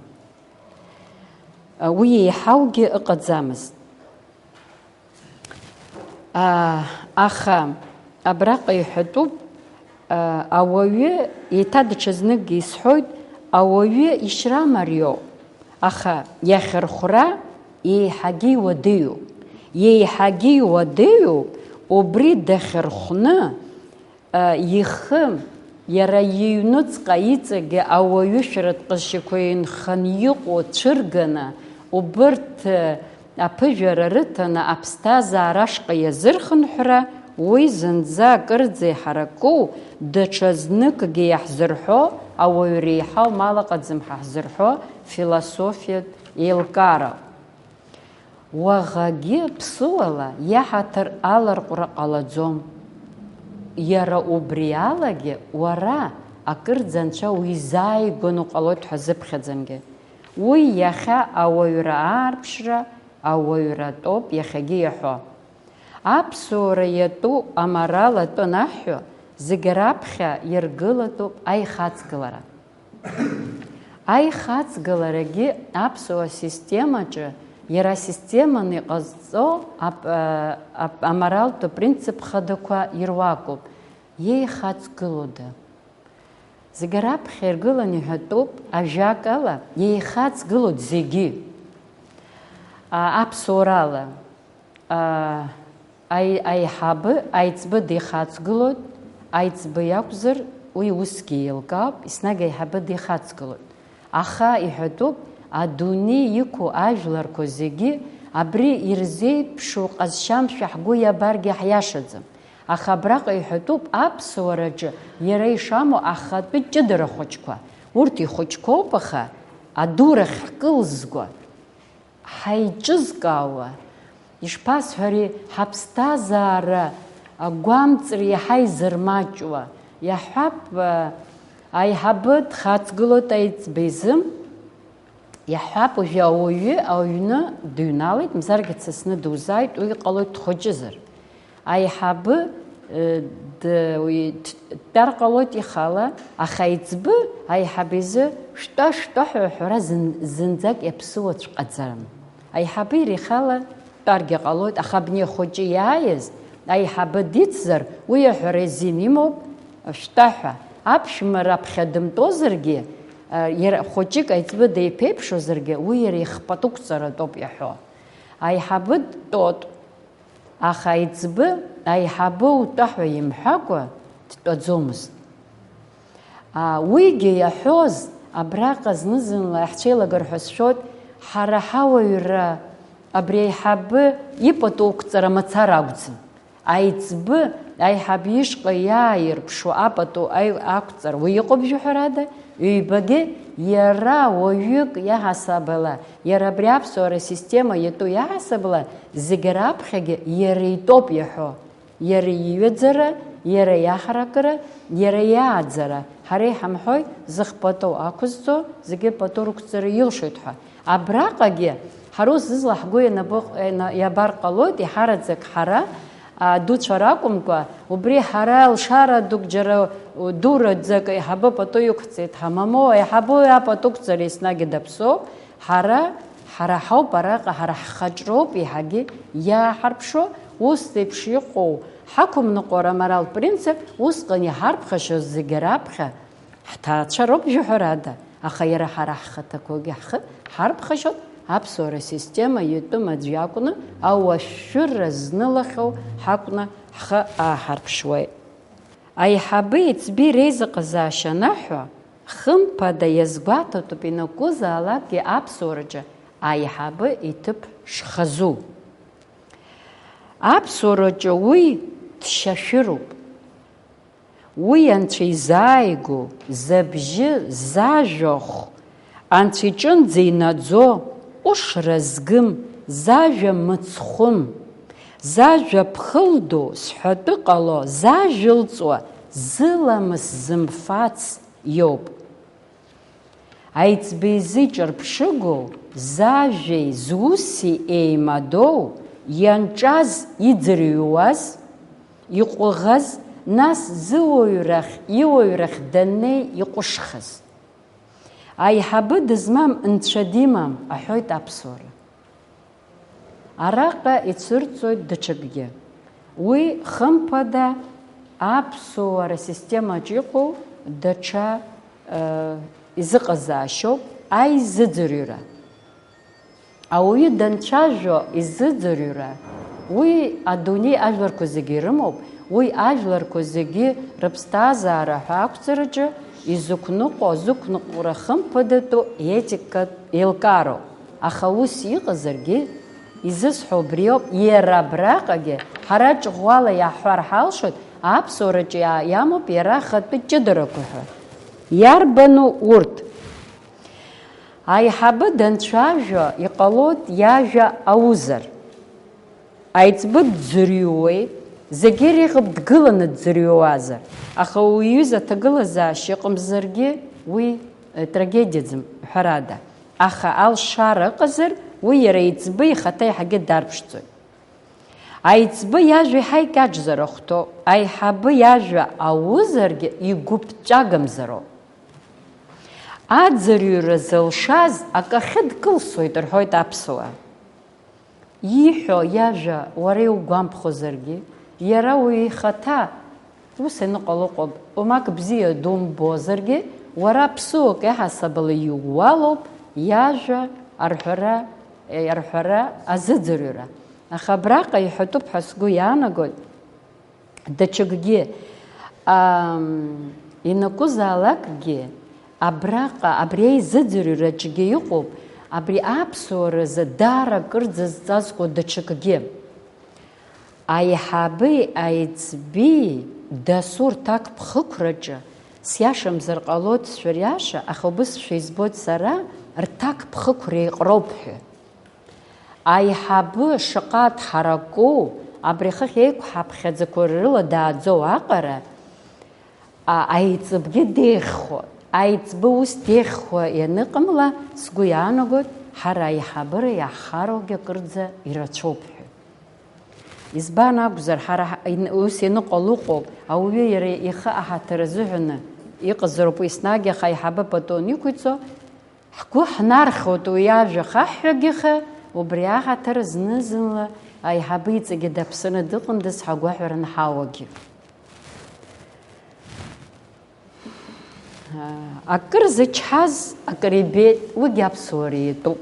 Уи еиҳаугьы ыҟаӡамызт. Аха абраҟа иҳәатәуп, ауаҩы, еиҭа даҽазныкгьы исҳәоит, ауаҩы ишьра мариоуп, аха иахьырхәра еиҳагьы иуадаҩуп. Еиҳагьы иуадаҩуп, убри дахьырхәны, ихы, иара иҩнуҵҟа иҵегьы ауаҩышәаратә ҟазшьақәа инханы иҟоу цәырганы, убырҭ аԥыжәара рыҭаны аԥсҭазаара ашҟа иазырхынҳәра, уи зынӡа акырӡа иҳараку, даҽа зныкгьы иаҳзырҳәо, ауаҩ реиҳау мал ыҟаӡам ҳәа ҳзырҳәо философиатә еилкаароуп. Уаӷагьы ԥсуала иаҳаҭыр аларҟәра ҟалаӡом. Иара убри алагьы уара акырӡа анцәа уизааигәан уҟалоит ҳәа зыԥхьаӡамгьы. Уи иахьа ауаҩра аарԥшра, ауаҩратәоуп иахьагьы иаҳәо. Аԥсуара иатәу аморал атәы анаҳҳәо, зегь раԥхьа иргылатәуп аихаҵгылара. Аихаҵгыларагьы аԥсуа системаҿы иара асистеманы иҟазҵо ап-, а, ап-, аморалтә принцип хадақәа ируакуп. Иеихаҵгылода? Зегь раԥхьа иргыланы иҳәатәуп, ажәакала, иеихаҵгылоит зегьы. А, аԥсуарала, а, аи-, аиҳабы аиҵбы дихаҵгылоит, аиҵбы иакәзар, уи усгьы еилкаауп, еснагь аиҳабы дихаҵгылоит. Аха иҳәатәуп, адунеи иқәу ажәларқәа зегьы абри ирзеиԥшу ҟазшьамшәа ҳгәы иабаргьы ҳиашаӡам. Аха абраҟа иҳәатәуп аԥсуараҿы иара ишамоу ахатәы ҷыдара хәыҷқәа. Урҭ ихәыҷқәоуп, аха адурахь ҳкылзго, ҳаиҿызкаауа, ишԥасҳәари, ҳаԥсҭазаара агәамҵра иаҳа изырмаҷуа. Иаҳҳәап, аиҳабы дхаҵгылоит аиҵбы изы. Иаҳҳәап, уажәы ауаҩы аҩны дыҩналеит, мзаргьы дсасны дузааит, уи ҟалоит дхәыҷызар. Аиҳабы, э, д-, уи д-, дтәар ҟалоит ихала, аха аиҵбы аиҳабы изы шәтәа, шәтәа ҳәа аҳәара зын-, зынӡак иаԥсыуаҵәҟьаӡам. Аиҳабы иара ихала дтәаргьы ҟалоит, аха абни ахәыҷы иааиз, аиҳабы дицзар, уи аҳәара азин имоуп, шәтәа ҳәа. Аԥшәма раԥхьа дымтәозаргьы, а, иара хәыҷык аиҵбы деиԥеиԥшозаргьы, уи иара ихпатуқәҵаратәоуп иаҳәо. Аиҳабы дтәоит, аха аиҵбы аиҳабы утәа ҳәа имҳәакәа дтәаӡомызт. А, уигьы иаҳәоз, абраҟа зны-зынла иаҳцәеилагар ҳәа сшәоит, ҳара ҳауаҩра абри аиҳабы ипату ықәҵара мацара акәӡам. Аиҵбы аиҳабы ишҟа иааирԥшуа апату аи-, ақәҵара уи иҟоуп, жәаҳәарада, ҩбагьы иара уаҩык иаҳасабала, иара абри аԥсуара система иатәу иаҳасабала, зегь раԥхьагьы иара итәоуп иаҳәо. Иара иҩаӡара, иара иаҳаракыра, иара иааӡара. Ҳара иҳамҳәои, зых пату ақәызҵо, зегьы пату рықәҵара илшоит ҳәа. Абраҟагьы, ҳара ус зызла ҳгәы ианабыҟ-, иана-, иабар ҟалоит, иҳараӡак ҳара, а, дуцәа ракәымкәа, убри ҳара алшара дук џьара, у, дураӡак аиҳабы пату иқәҵеит ҳәа, мамоу, аиҳабы уи апату ықәҵара еснагь даԥсоуп, ҳара, ҳара ҳауп араҟа, ҳара ҳхаҿроуп еиҳагьы иааҳарԥшуа, ус еиԥш иҟоу ҳақәымныҟәар аморалтә принцип, усҟан иҳарԥхашьоз зегьы раԥхьа ҳҭаацәа роуп, жәаҳәарада, аха иара ҳара ҳхаҭақәагьы ҳхы ҳарԥхашьоит, аԥсуара система иатәым аӡә иакәны ауашәшәырра знылахьоу ҳакәны ҳхы ааҳарԥшуеит. Аиҳаби аиҵби реизыҟазаашьа анаҳәа, хымԥада иазгәаҭатәуп ианакәызаалакгьы аԥсуараҿы аиҳабы иҭыԥ шхазу. Аԥсуараҿы уи дшьашәыруп. Уи анцәа изааигәоу, забжьы, зажәахә, анцәа иҿынӡа инаӡо, ҟәышра згым, зажәа мыцхәым, зажәа ԥхылдоу, зҳәатәы ҟало, зажәа ылҵуа, зыламыс зымфац иоуп. Аиҵбы изы иҿырԥшыгоу, зажәеи зуси еимадоу, ианҿаз иӡырҩуаз, иҟәыӷаз, нас зыуаҩрахь, иуаҩрахь даннеи иҟәышхаз. Аиҳабы дызмам нцәа димам, аҳәоит аԥсуара. Араҟа ицәырҵуеит даҽакгьы. Уи, хымԥада, аԥсуара системаҿ иҟоу даҽа, э, изыҟазаашьоуп аизыӡырҩра. Ауаҩы данцәажәо изыӡырҩра, уи адунеи ажәларқәа зегьы ирымоуп, уи ажәларқәа зегьы рыԥсҭазаара ҳәа ақәҵараҿы изықәныҟәо, зықәныҟәра хымԥадатәу иетикатә еилкаароуп. Аха ус иҟазаргьы, изысҳәо убриоуп, иара абраҟагьы ҳара ҿыӷәӷәала иаҳҳәар ҳалшоит, аԥсуараҿы иа-, иамоуп иара ахатәы ҷыдарақәа ҳәа. Иарбану урҭ? Аиҳабы данцәажәо, иҟалоит иажәа аузар. Аиҵбы дӡырҩуеи, зегьы иреиӷьуп дгыланы дӡырҩуазар, аха уи иҩыза аҭагылазаашьа ыҟамзаргьы, уи, э, трагедиаӡам, ҳәарада. Аха алшара ыҟазар, уи иара аиҵбы ихаҭа еиҳагьы дарԥшӡоит. Аиҵбы иажәа еиҳа икьаҿзар ахәҭоуп, аиҳабы иажәа аузаргьы игәыԥҵәагамзароуп. Аӡырҩра зылшаз акы ахьыдкылсуеит, рҳәоит аԥсуаа. Ииҳәо иажәа уара иугәамԥхозаргьы, иара уи ихаҭа ус аныҟало ыҟоуп, уамак бзиа думбозаргьы, уара ԥсуак иаҳасабала иууалоуп иажәа арҳәара, арҳәара азыӡырҩра. Аха абраҟа иҳәатәуп ҳәа сгәы иаанагоит. Даҽакгьы, ам, ианакәызаалакгьы, абраҟа, абри аизыӡырҩраҿгьы иҟоуп, абри аԥсуаразы даара акыр зызҵазкуа даҽакгьы. Аиҳаби аиҵби дасу рҭакԥхықәраҿы, сиашамзар ҟалоит сшәыриаша, аха убыс шәизбоит сара, рҭакԥхықәра еиҟароуп ҳәа. Аиҳабы шаҟа дҳараку, абри хыхь еиқәҳаԥхьаӡақәа рыла дааӡоу аҟара, а, аиҵыбгьы деиӷьхо, аиҵбы ус деиӷьхо ианыҟамла, сгәы иаанагоит, ҳара аиҳабыра иаҳхароугьы акырӡа ирацәоуп ҳәа. Избан акәзар, ҳара ҳа-, ин-, ус ианыҟало ыҟоуп, ауаҩы иара ихы аҳаҭыр азыҳәаны иҟазароуп уи еснагь, аха аиҳабы пату анықәиҵо, ҳгәы ҳнархьуеит уи ажәа хаҳҳәагьы ха, убри аҳаҭыр зны-зынла аиҳабы иҵегьы даԥсаны дыҟандаз ҳагәаҳәара анҳауагьы. Акыр зычҳаз акыр ибеит, уигьы аԥсуара иатәуп.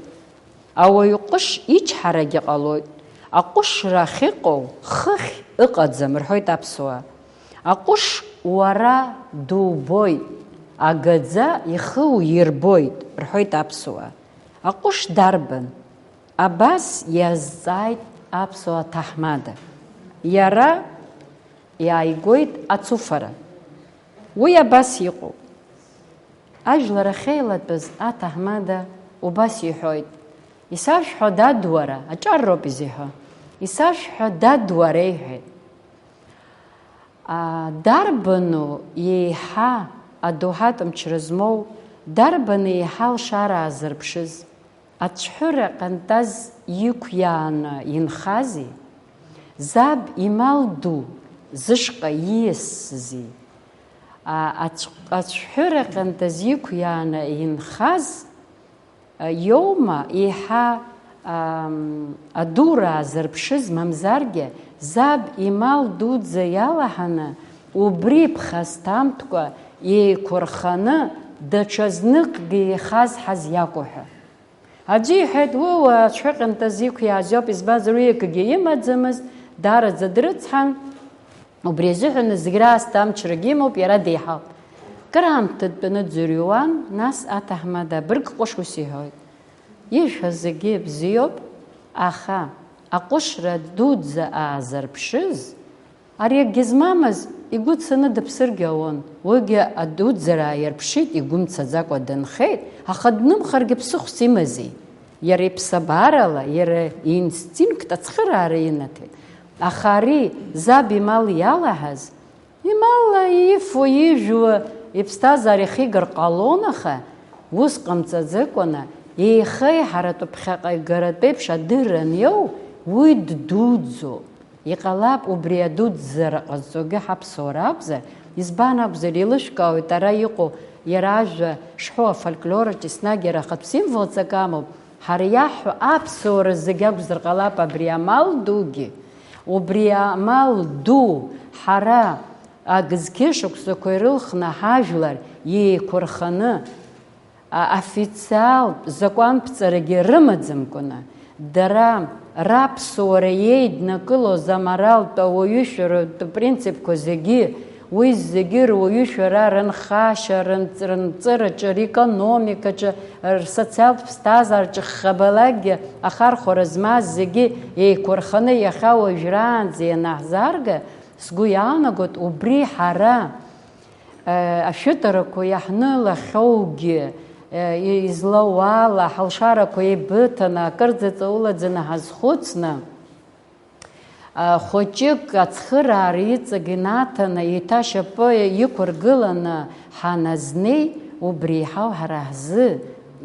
Ауаҩы ҟәыш ичҳарагьы ҟалоит. Аҟәышра ахьыҟоу хыхь ыҟаӡам, рҳәоит аԥсуаа. Аҟәыш уара дубоит, агаӡа ихы уирбоит, рҳәоит аԥсуаа. Аҟәыш дарбан? Абас иазҵааит аԥсуа ҭаҳмада. Иара иааигоит ацуфара. Уи абас иҟоуп. Ажәлар ахьеилатәаз аҭаҳмада убас иҳәоит, исашәҳәа, дад, уара, аҿар роуп изиҳәо, исашәҳәа, дад, уара, иҳәеит. А, дарбану еиҳа адоуҳатә мчра змоу, дарбану еиҳа алшара аазырԥшыз? Ацәҳәыра ҟьантаз иқәиааны инхази? Заб имал ду зышҟа ииасзи? А, ацә-, ацәҳәыра ҟьантаз иқәиааны инхаз, а, иоума еиҳа, ам, адура аазырԥшыз, мамзаргьы заб имал дуӡӡа иалаҳаны, убри ԥхасҭамтәкәа еиқәырханы, даҽазныкгьы ихазҳаз иакәу ҳәа. Аӡәы иҳәеит, уи уа ацәҳәы ҟьантаз иқәиааз иоуп, избанзар, уи акгьы имаӡамызт, даараӡа дрыцҳан, убри азыҳәан зегь раасҭа амчрагьы имоуп, иара деиҳауп. Кыраамҭа дтәаны дӡырҩуан, нас аҭаҳмада абырг ҟәыш ус иҳәоит, ишәҳәа зегьы бзиоуп, аха аҟәышра дуӡӡа аазырԥшыз, ари акгьы змамыз игәы цаны дыԥсыргьы ауан, уигьы адуӡӡара ааирԥшит, игәы мцаӡакәа дынхеит, аха днымхаргьы ԥсыхәс имази? Иара иԥсабарала, иара иинстинкт ацхыраара инаҭеит. Аха ари, заб имал иалаҳаз, ималла, ифо, ижәуа, иԥсҭазаара ихигар ҟалон, аха ус ҟамҵаӡакәаны, еихеиҳаратәы ԥхьаҟа игаратәеиԥш адырра аниоу, уи ддуӡӡоуп. Иҟалап, убри адуӡӡара ҟазҵогьы ҳаԥсуара акәзар, избан акәзар, еилышәкаауеит ара иҟоу, иара ажәа шҳәоу афольклораҿ еснагь иара ахатә символҵак амоуп, ҳара иаҳҳәо аԥсуара зегь акәзар ҟалап абри амал дугьы, убри амал ду ҳара агызқьышықәсақәа ирылхны ҳажәлар еиқәырханы, а, официалтә закәанԥҵарагьы рымаӡамкәаны, дара раԥсуара еиднакылоз аморалтә ауаҩышәаратә принципқәа зегьы, уи зегьы руаҩышәара, рынхашьа, рынҵ-, рынҵыраҿы, рекономикаҿы, рсоциалтә ԥсҭазаараҿы хабалагьы ахархәара змаз зегьы еиқәырханы иахьа уажәраанӡа ианаҳзаарга, сгәы иаанагоит, убри ҳара Ашәытарақәа иаҳнылахьоугьы, излауала, ҳалшарақәа еибыҭаны, акырӡа ҵаулаӡаны ҳазхәыцны, хәыҷык ацхыраара иҵегь инаҭаны, еиҭа ашьапы иқәыргыланы ҳаназнеи, убри еиҳау ҳара ҳзы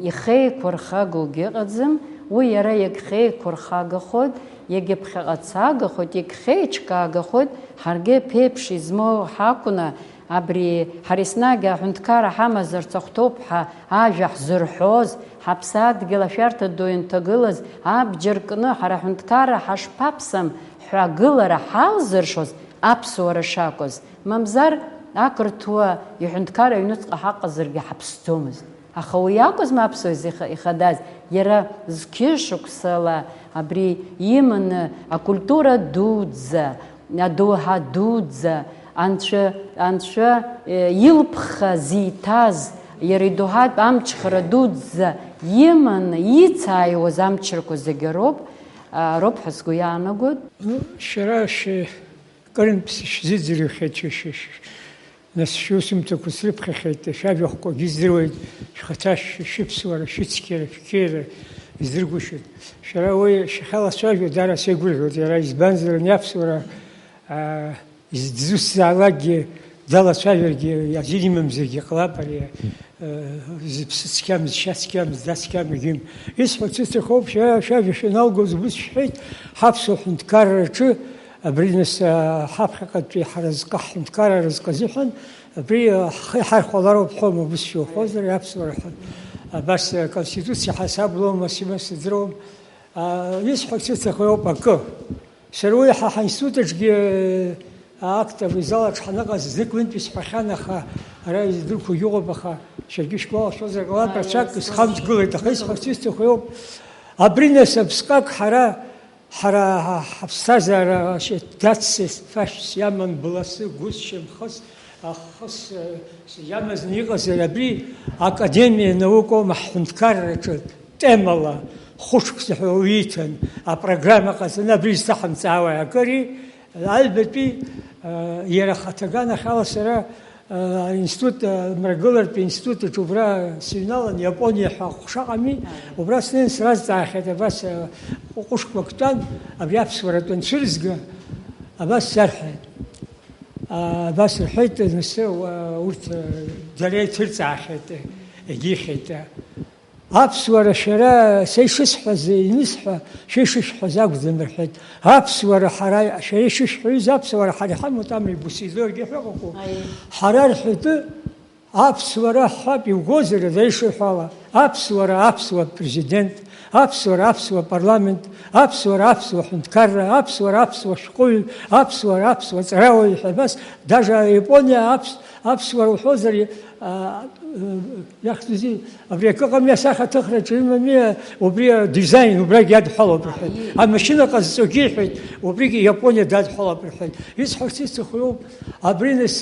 ихеиқәырхагоугьы ыҟаӡам, уи иара иагьхеиқәырхагахоит, Егьа ԥхьаҟа дсаагахоит, егьхеиҿкаагахоит, ҳаргьы ԥеиԥш измоу ҳакәны, абри ҳара еснагь аҳәынҭқарра ҳамазарц ахәҭоуп ҳәа ажәа ҳзырҳәоз, ҳаԥсадгьыл ашәарҭа ду ианҭагылаз, абџьар кны ҳара аҳәынҭқарра ҳашԥаԥсам ҳәа агылара ҳалзыршоз аԥсуара шакәыз. Мамзар, ақырҭуа иҳәынҭқарра аҩнуҵҟа ҳаҟазаргьы ҳаԥсӡомызт. Аха уи акәызма аԥсуа изы иха-, ихадаз? Иара зқьышықәсала абри иманы акультура дуӡӡа, адоуҳа дуӡӡа, анцәа, анцәа, э, илԥха зиҭаз, иара идоуҳатә амчхара дуӡӡа иманы ицааиуаз амчрақәа зегьы роуп, а, роуп ҳәа сгәы иаанагоит. Ну, шәара шәкырынтә сышәзыӡырҩхьеит, шәа-, шәа-, шәа-, Нас шәусумҭақәа срыԥхьахьеит, шәажәахәқәагьы здыруеит, шәхаҭа шә-, шәыԥсуара, шәыцқьара, шәқьиара здыргәышьоит. Шәара уи шәахьалацәажәо дара сеигәырӷьоит, иара избанзар, ани аԥсуара, аа, из-, дзусҭазаалакгьы далацәажәаргьы, азин имамзаргьы ҟалап ари, э, зыԥсы цқьам, зшьа цқьам, зда цқьам, егьим. Исҳәарц исҭахуп, шәара шәажәа шәаналгоз убыс шәҳәеит, ҳаԥсуа ҳәынҭқарраҿы Абри нас, а, ҳаԥхьаҟатәи ҳразҟы, ҳҳәынҭқарра разҟы азыҳәан, абри, а, ҳхы иҳархәалароуп ҳәоума, ус шәоухозар, аԥсуара ҳәа. Абас, а, Конституциа ҳасаб лоума, сима сыздыруам. А, исҳәарц исҭаху иоуп акы. Сара уи ҳа ҳаинститут аҿгьы, а, актовый зал аҿ ҳаныҟаз знык-ҩынтә исҳәахьан, аха ара издырқәогьы ыҟоуп, аха шәаргьы шәгәалашәозар ҟалап, рацәак исхамҵгылеит, аха исҳәарц исҭаху иоуп. Абри нас аԥсҟак ҳара Ҳара ҳа-, ҳаԥсҭазаара шьаҭ даццеит, фашьс иаман, бласы, гәыс, шьамхыс, аххыс, э, иамазны иҟазар, абри академиа наукоума ҳҳәынҭқарраҿы темала хәышықәса ҳәа уиҭан, апрограмма ҟаҵаны абри зҭаҳамҵаауеи акыри, аҩбатәи, э, иара ахаҭаганахьала сара Аинститут, амрагылартә институт аҿы убра сыҩналан, Иапониа ҳәа аҟәша ыҟами, убра снеин сразҵаахьеит, абас, ҟәышқәак тәан, абри аԥсуаратә анцәырызга, абас сарҳәеит. Абас рҳәеит, нас, урҭ, дара иҭырҵаахьеит, егьихьеит. Аԥсуара шәара, са ишысҳәаз, инысҳәа, шәа ишышәҳәаз акәӡам, рҳәеит. Аԥсуара ҳара, шәара ишышәҳәаҩыз аԥсуара ҳара иҳамоуп, амҩа Бусидоргьы ҳәа ыҟоуп. Аиеи. Ҳара рҳәатәы аԥсуара ҳҳәап, иугозар, ара ишыҳәала. Аԥсуара, аԥсуа президент, аԥсуара, аԥсуа парламент, аԥсуара, аԥсуа ҳәынҭқарра, аԥсуара, аԥсуа шәҟәыҩҩы, аԥсуара, аԥсуа ҵарауаҩ ҳәа абас, даже Япониа аԥс-, аԥсуара уҳәозар, а, Иахьӡузеи, абри акы ыҟами, асахьаҭыхраҿы имами, убри адизаин, убрагь иадҳәалоуп рҳәеит. Аиеи. Амашьына ҟазҵогьы иҳәеит, убригь Иапониа дадҳәалап рҳәеит. Исҳәарц исҭаху иоуп, абри нас,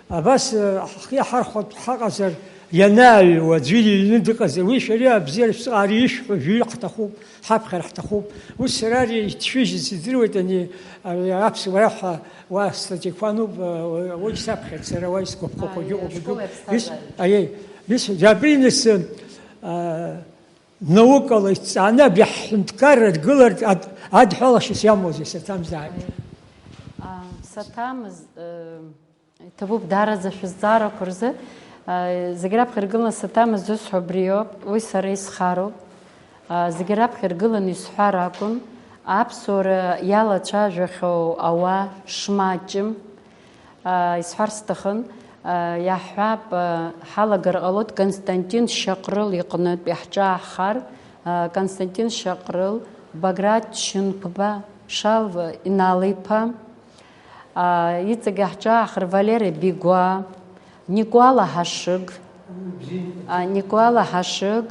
абас, ҳхы иаҳархәартә ҳаҟазар, ианааҩуа, аӡәы иҩны дыҟазар, уи шәара абзиара шәзыҟ-, ари ишәҳәо жәаҩык ҳҭахуп. Ҳаԥхьар ҳҭахуп. Ус сара ари иҭшәыжьыз идыруеит, ани, ари аԥсуара ҳәа уа статиақәа ануп, уагь саԥхьеит сара, уа исгәаԥхақәагьы Аиеи, ыҟоуп. Ашкол Ис-, иаԥсҭазаара. Аиеи, ис-, абри нас, а, наукала иҭҵааны абри ҳҳәынҭқарра ргылартә ад-, адҳәалашьас иамоузеи, саҭамзааит. Аиеи. А, саҭамыз, э, Иҭабуп, даараӡа шәызҵаарақәа рзы. Зегь раԥхьа иргыланы саҭамыз зысҳәо абри иоуп, уи сара исхароуп. Зегь раԥхьа иргыланы исҳәар акәын, аԥсуара иалацәажәахьоу ауаа шмаҷым. Исҳәар сҭахын, иаҳҳәап, ҳалагар ҟалоит Константин Шьаҟрыл иҟнытә иаҳҿааҳхар, Константин Шьаҟрыл, Баграт Шьынқәба, Шалва Инал-иԥа, А, иҵегь ҳҿаахыр Валери Бигәаа, Никәала Ҳашыг, а, Никәала Ҳашыг,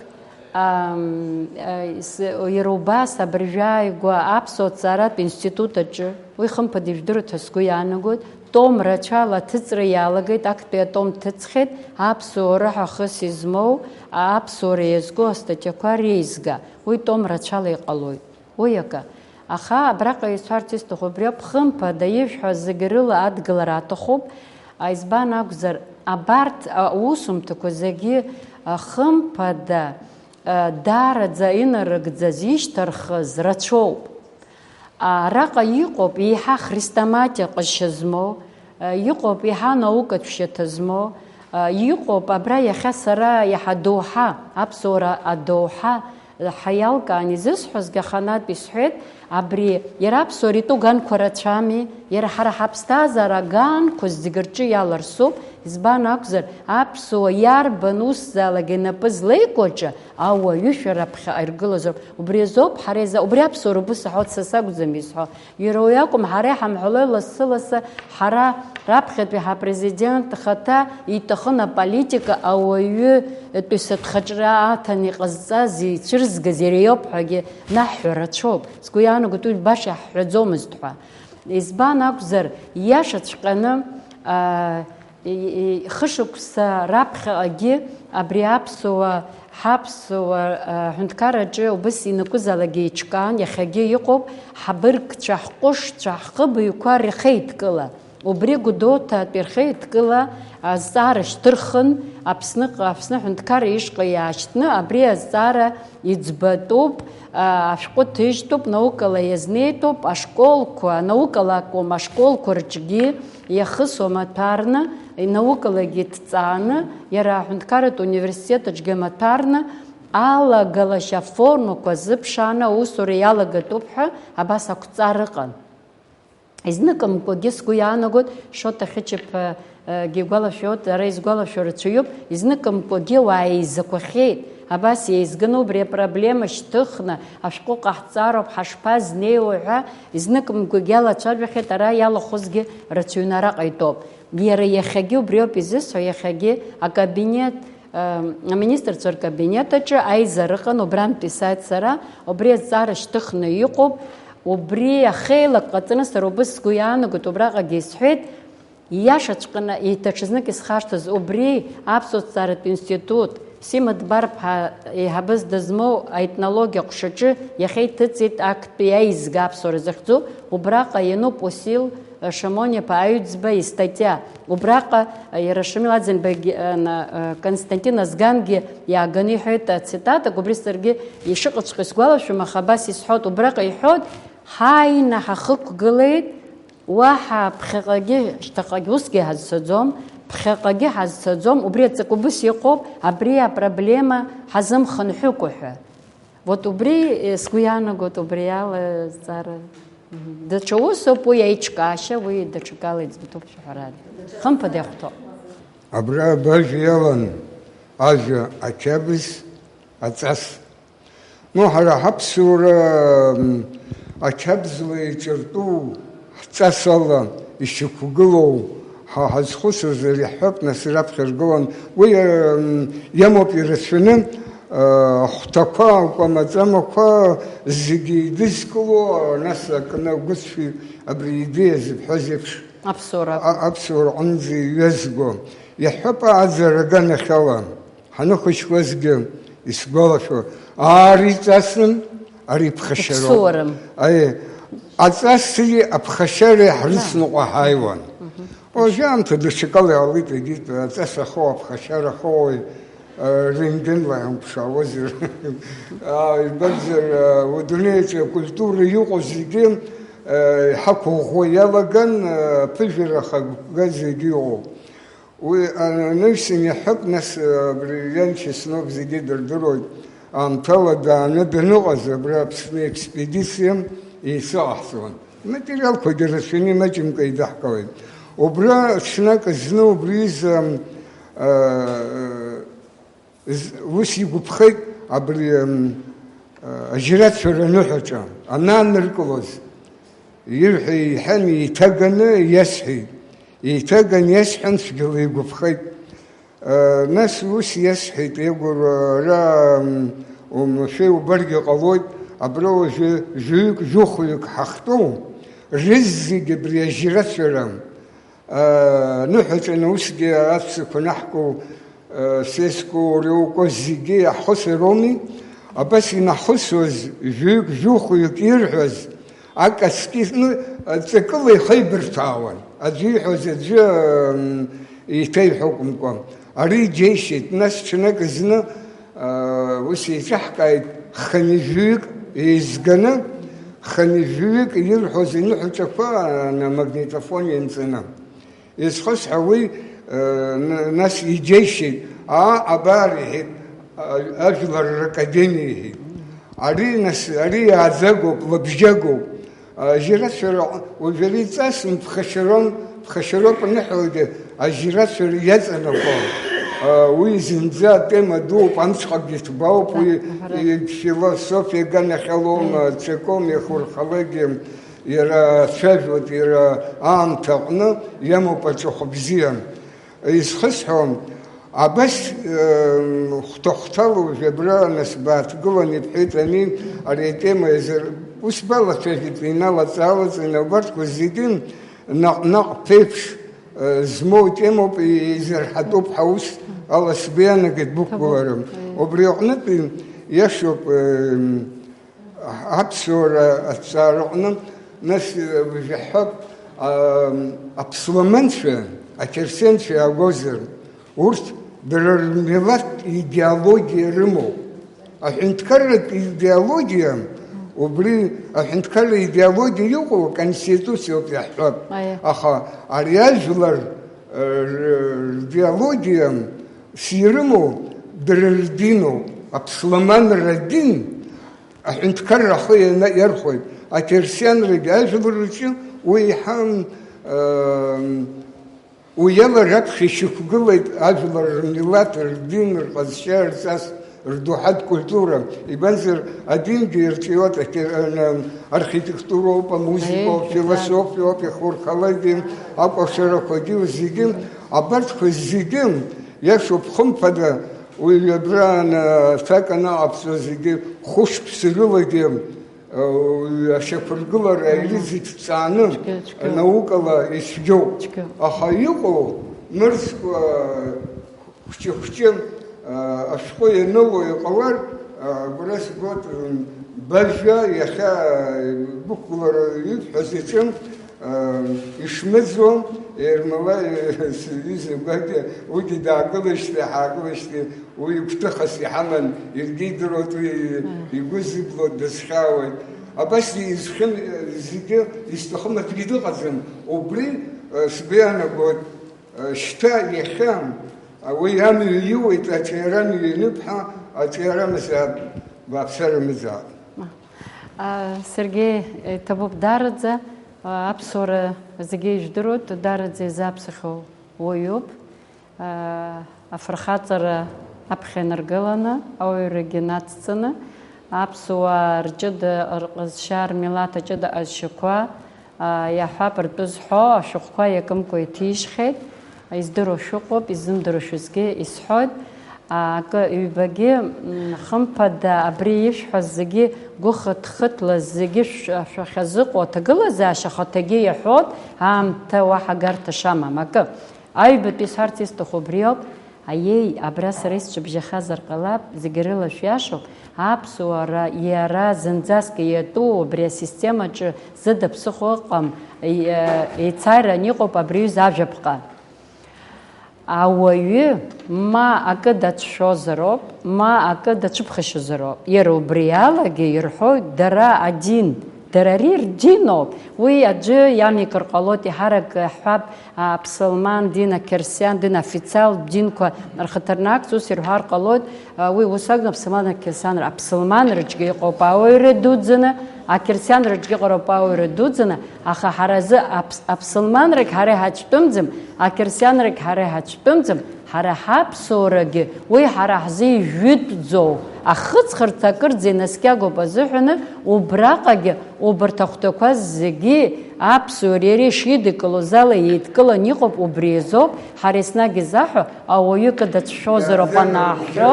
ам, а, ис-, иара убас абыржәы ааигәа аԥсуа ҭҵааратә институт аҿы, уи хымԥада ижәдыруеит ҳәа сгәы иаанагоит, том рацәала аҭыҵра иалагеит, актәи атом ҭыҵхьеит, аԥсуара ҳәа хыс измоу, аԥсуара иазку астатиақәа реизга, уи том рацәала иҟалоит. Уи акы. Аха абраҟа исҳәарц исҭаху убри ауп, хымԥада, ишәҳәаз зегьы рыла адгылара аҭахуп. А, избан акәзар, абарҭ, а, аусумҭақәа зегьы, а, хымԥада, а, даараӡа инарыгӡаз, ишьҭархыз рацәоуп. А, араҟа иҟоуп еиҳа хрестоматиа ҟазшьа змоу, Иҟоуп еиҳа наукатә шьаҭа змоу, иҟоуп абра иахьа сара иаҳа доуҳа, аԥсуара адоуҳа ҳәа иалкаан изысҳәазгьы аханатә исҳәеит, Абри иара аԥсуара итәу ганқәа рацәами, иара ҳара ҳаԥсҭазаара аганқәа зегь рҿы иаларсуп, избан акәзар, аԥсуа иарбан усзаалак инапы злеику аҿы ауаҩы шәара ԥхьаҟа иргылозароуп. Убри азоуп ҳара иза-, убри аԥсуара убыс аҳәоит, са сакәӡам изҳәо. Иара уи акәым, ҳара иҳамҳәалои лассы-лассы ҳара раԥхьатәи ҳапрезидент хаҭа иҭахын аполитика ауаҩытәыҩса дхаҿра аҭан иҟазҵаз, ицәырзгаз иара иоуп ҳәагьы наҳҳәо рацәоуп. Сгәы иаанагоит уи баша иаҳҳәаӡомызт ҳәа. Избан акәзар, ииашаҵәҟьаны, аа, и-, и-, хышықәса раԥхьаҟагьы абри аԥсуа, ҳаԥсуа, аа, ҳәынҭқарраҿы убыс ианакәызаалакгьы еиҿкаан, иахьагьы иҟоуп, ҳабыргцәа, ҳҟәышцәа, ҳхыбаҩқәа рхеидкыла. Убри Гәдоуҭатәи рхеидкыла азҵаара шьҭырхын, Аԥсныҟа, Аԥсны аҳәынҭқарра ишҟа иаашьҭны, абри азҵаара иӡбатәуп, а, ашәҟәы ҭыжьтәуп, наукала иазнеитәуп, ашколқәа, наукала акәым, ашколқәа рҿгьы иахысуа маҭәарны, наукалагьы иҭҵааны, иара аҳәынҭқарратә университет аҿгьы маҭәарны, алагалашьа аформақәа зыԥшааны аусура иалагатәуп ҳәа абас ақәҵара ыҟан. Изныкымкәагьы сгәы иаанагоит, Шоҭа Хьычыԥа, э, гьы игәалашәоит, ара изгәалашәо рацәаҩуп, изныкымкәагьы ауаа еизақәахьеит. Абас еизганы убри апроблема шьҭыхны, ашәҟәы ҟаҳҵароуп, ҳашԥазнеиуеи ҳәа, изныкымкәагьы алацәажәахьеит, ара иалахәызгьы рацәаҩны араҟа итәоуп. Иара иахьагьы убриоуп изысҳәо, иахьагьы акабинет Аминистрцәа ркабинет аҿы аизара ыҟан, убрантәи сааит сара, убри азҵаара шьҭыхны иҟоуп, убри ахеилак ҟаҵаны сара убыс сгәы иаанагоит, убраҟагьы исҳәеит, ииашаҵәҟьаны, еиҭа ҽазнык исхашҭыз, убри аԥсуа ҭҵааратә институт, Сима Дбарԥҳа еиҳабыс дызмоу аетнологиа аҟәшаҿы иахьа иҭыҵит актәи аизга аԥсуара захьӡу, убраҟа иануп Уасил Шамониаԥа Аҩӡба истатиа. Убраҟа, иара Шамил Аӡынбагь, на, Константин Азгангьы иааганы иҳәеит ацитатак, убри саргьы ишыҟаҵәҟьо исгәалашәом, аха абас исҳәоит, убраҟа иҳәоит, ҳааины ҳахықәгылеит, уаҳа ԥхьаҟагьы, шьҭахьҟагь усгьы ҳазцаӡом, ԥхьаҟагьы ҳазцаӡом, убри аҵакы убыс иҟоуп, абри апроблема ҳазымхынҳәыкәа ҳәа. Вот убри, э, сгәы иаанагоит, убри ала зҵаара. Мгм. Даҽа усуп уи аиҿкаашьа, уи даҽакала иӡбатәуп шәаҳәарада. Хымԥада иахәҭоуп. Абра абажә иалан ажәа ақьабз, аҵас. Ну, ҳара ҳаԥсуара, м, ақьабзла иҿыртәу ҳҵас ала ишьақәгылоу ҳа ҳазхәыцыз ари ҳҳәап, нас, раԥхьа ргылан. Уи, м, иамоуп ирацәаны, а, ахәҭақәа, акәамаҵамақәа зегьы идызкыло, нас акны агәыцәи абри идеиа зыбҳәаз еиԥш, Аԥсуара. А-, аԥсуара аҟынӡа иҩазго. Иаҳҳәап, аӡара аганахьала ҳанахәыҷқәазгьы исгәалашәо, ар иҵасын, ари ԥхашьароуп. Иԥсуарам. Аиеи, аҵаси аԥхашьареи ҳрыцныҟәа ҳааиуан. Мгм. Уажәы аамҭа даҽакала иаалеит, егьит, аҵас ахоу, аԥхашьара ахоуи, а, рентгенла иамԥшаауазар. А, ибарзар, а, удунеиаҿы акультура иҟоу зегьы, а, иҳақәыӷәӷәо иалаган, а, ԥыжәара хагәга зегьы иҟоуп. Уи анаҩсан иаҳҳәап, нас, абри Леон Чеснок зегьы дырдыруеит, аамҭала дааны даныҟаз абра Аԥсны аекспедициа еицыҟаҳҵон. Аматериалқәагьы рацәаны имаҷымкәа еидаҳкылеит. Убра ҽнак зны убри изы, ам, а, з-, ус игәаԥхеит абри, ам, а, ажьрацәара аныҳәаҿа анааныркылоз. Ирҳәо иҳәан, еиҭаганы иасҳәеит. Еиҭаганы иасҳәан, цәгьала игәаԥхеит. Нас ус иасҳәеит, Егор, ара, м, уамашәа иубаргьы ҟалоит, абра уажәы жәаҩык, жәохәҩык ҳахьтәоу, рызегь абри ажьрацәара, а, ныҳәаҿаны усгьы аҵәцақәа наҳку, а, сеску, реуко зегьы иаҳхысыр ауми? Абас инаҳхысуаз, жәаҩык, жәохәҩык ирҳәаз, акаскизны ҵакыла ихеибырҭәаауан. Аӡәы ииҳәоз аӡәы, м, еиҭеиҳәо акәымкәа. Ари џьеишьеит. Нас ҽнак зны, а, ус еиҿаҳкааит, хынҩажәаҩык еизганы, хынҩажәаҩык ирҳәоз иныҳәаҿақәа, а, на магнитофон ианҵаны. Изхысҳәа уи, э, н-, нас иџьеишьеит, аа, абар, иҳәеит, а-, ажәлар ракадемиа, иҳәеит. Ари, нас, ари иааӡагоуп, лабжьагоуп. Ажьирацәара уажәы ари ҵасым, ԥхашьаром, ԥхашьароуп аныҳәалакгьы, ажьирацәара иаҵанакуа. Уи зынӡа атема дууп, амцхәгьы ҭбаауп, уи философиа аганахьалоума, ҵакоума, иахьурхалакгьы, иара цәажәоит, иара аамҭа аҟны иамоуп аҵыхәа бзиа. Изхысҳәо, абас, э, хәҭа-хәҭала уажә абра нас бааҭгылан, ибҳәеит ани, ари атема иазыр-, ус балацәажәеит, иналаҵ-аалаҵаны, убарҭқәа зегьы наҟ-наҟ ԥеиԥш, э, змоу темоуп, изырҳатәуп ҳәа ус ала сгәы иаанагеит бықәгылара. Ҭабуп. Убри аҟнытә иашоуп, э, Аԥсуара аҭҵаараҟны, нас, э, ижәаҳҳәап, а, аԥсламанцәа, ақьырсианцәа иаагозар, урҭ дара рмилаҭтә идеологиа рымоуп. Аҳәынҭқарратә идеологиа, убри аҳәынҭқарра идеологиа иҟоу аконституциоуп иаҳҳәап. Аиа. Аха ари ажәлар, э, р-, ридеологиа сирымоу дара рдиноуп. Аԥсламанра адин Аҳәынҭқарра ахы иана-, иархәоит, ақьырсианрагьы ажәлар рҿы уи иаҳа, м, уи ала раԥхьа ишьақәгылеит ажәлар рмилаҭ, рдин, рҟазшьа, рҵас, рдоуҳатә культура. Ибанзар, адингьы ирҿиоит, ақьыр-, ан-, архитектуроуп, амузыкоуп, Аиеи, философиоуп, иахурхалакгьы, акәашарақәагьы, зегьы, абарҭқәа зегьы иашоуп, хымԥада, Уи абраан, аҭак анаҟаԥҵо зегьы хәышықәса рылагьы, э, ашьақәыргылара ирыцҵааны, Цәгьа, цәгьа. Наукала ицәгьоуп. Цәгьа. Аха иҟоу мырӡкәа хәҷы-хәҷы, э, ашәҟәы ианыло иҟалар, э, агәра згоит, м, бажәа иахьа, э, бықәгылара ибҳәаз иҿы, Ишмыӡуа, Ермолаи сҩыза гәакьа, уигьы даагылеижьҭеи ҳаагылеижьҭеи уи гәҭыхас иҳаман, иаргьы идыруеит уи игәы зыбла дазхьаауеит. Абас изхьым зегьы, изҭахым акгьы дыҟаӡам. Убри, сгәы иаанагоит, шьҭа иахьа уи амҩа иуеит, аҿиара амҩа иануп ҳәа, аҿиара мзаап, бааԥсара мзаап. А, Сергеи, иҭабуп даараӡа, а, аԥсуара зегьы ижәдыруеит, даараӡа изаԥсахьоу уаҩуп. А, афырхаҵара аԥхьа инаргыланы, ауаҩрагьы нацҵаны, аԥсуаа рҷыда, рҟазшьа, рмилаҭ аҷыда ҟазшьақәа, а, иаҳҳәап, ртәы зҳәо ашәҟәқәа иакымкәа иҭижьхьеит. Издыруа шәыҟоуп, изымдыруа шәызгьы исҳәоит. А, акы, ҩбагьы, м, хымԥада, абри ишәҳәаз зегьы гәыхыҭхыҭла, зегьы шә-, шәахьазыҟоу аҭагылазаашьа ахаҭагьы иаҳәоит, аамҭа уаҳа агарҭа шамам. Акы, аҩбатәи исҳәарц исҭаху убри ауп, аиеи, абра сара исҿыбжьахазар ҟалап, зегьы рыла шәиашоуп, аԥсуара иара зынӡаск иатәу убри асистемаҿы зыда ԥсыхәа ыҟам, и-, э, еицаран иҟоуп абри аҩыза ажәаԥҟа. Ауаҩы ма акы дацәшәозароуп, ма акы дацәыԥхашьозароуп. Иара убри алагьы ирҳәоит, дара адин, дара ари рдиноуп. Уи аӡәы иамикыр ҟалоит, иҳарак ҳҳәап, аԥсылман дин, ақьырсиан дин, официалтә динқәа рхаҭарнакс ус ирҳәар ҟалоит, уи ус акәны аԥсылман, ақьырсиан, аԥсылман рыҿгьы иҟоуп ауаҩра дуӡӡаны, ақьырсиан рыҿгьы ыҟароуп ауаҩра дуӡӡаны, аха ҳара азы аԥс-, аԥсылманрагь ҳара иҳацәтәымӡам, ақьырсианрагь ҳара иҳацәтәымӡам, ҳара ҳаԥсуарагьы уи ҳара ҳзы ижәытәӡоу, ахыҵхырҭа акырӡа инаскьагоуп азыҳәаны, убраҟагьы убарҭ ахәҭақәа зегьы аԥсуареи иареи шидикылоз ала еидкыланы иҟоуп, убри азоуп ҳара еснагь изаҳәо, ауаҩы кыдацәшәозароуп анаҳҳәо,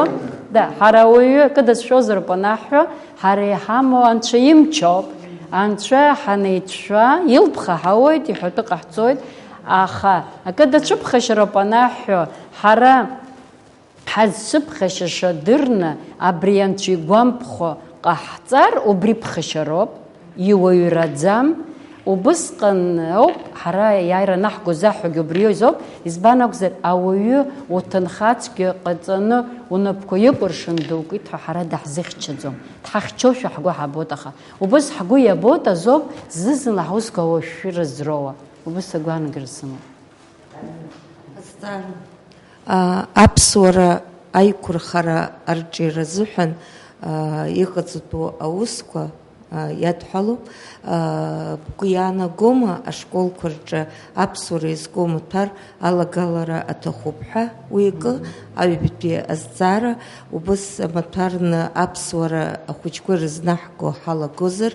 да, ҳара ауаҩы кыдацәшәозароуп анаҳҳәо, ҳара иҳамоу Анцәа имчоуп. Анцәа ҳанеицәшәа, илԥха ҳауеит, иҳәатәы ҟаҳҵоит, аха акы дацәыԥхашьароуп анаҳҳәо, ҳара ҳазцәыԥхашьаша дырны абри Анцәа игәамԥхо ҟаҳҵар, убри ԥхашьароуп, иуаҩраӡам. Убысҟан ауп ҳара иааира анаҳго заҳҳәогьы убри азоуп, избан акәзар, ауаҩы уҭынха цәгьа ҟаҵаны унапқәа икәыршан дукит ҳәа ҳара даҳзыхьчаӡом. Дҳахьчошәа ҳгәы ҳабоит, аха убыс ҳгәы иабоит азоуп зны-зынла ҳусқәа ауашәшәыра зроуа. Убыс агәаанагара сымоуп. Азҵаара. А, аԥсуара аиқәырхара арҿиара азыҳәан аа, иҟаҵатәу аусқәа, аа, иадҳәалоуп. Аа, бгәы иаанагома ашколқәа рҿы аԥсуара иазку амаҭәар алагалара аҭахуп ҳәа? Уи акы, аҩбатәи азҵаара, убыс амаҭәарны аԥсуара ахәыҷқәа рызнаҳго ҳалагозар,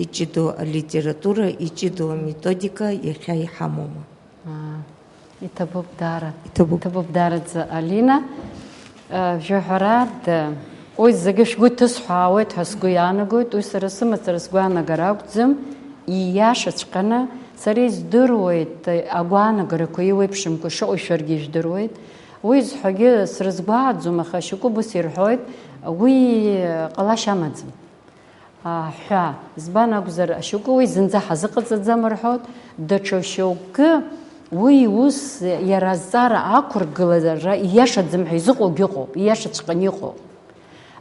иҷыдоу алитература, иҷыдоу аметодика иахьа иҳамоума? Аа, иҭабуп даара. Иҭабуп. Иҭабуп даараӡа, Алина. Э, жәаҳәарада, уи зегьы шәгәы иҭысҳәаауеит ҳәа сгәы иаанагоит, уи сара сымацара сгәаанагара акәӡам, ииашаҵәҟьаны сара издыруеит, э, агәаанагарақәа еиуеиԥшымкәа шыҟоу шәаргьы ижәдыруеит. Уи зҳәогьы срызгәааӡом, аха шьоукы убас ирҳәоит, уи, э, ҟалашьа амаӡам. А, ҳәа, избан акәзар, ашьоукы уи зынӡа ҳазыҟаҵаӡам рҳәоит, даҽа шьоукы уи ус иара азҵаара ақәыргылара ииашаӡам ҳәа изыҟоугьы ыҟоуп, ииашаҵәҟьаны иҟоуп.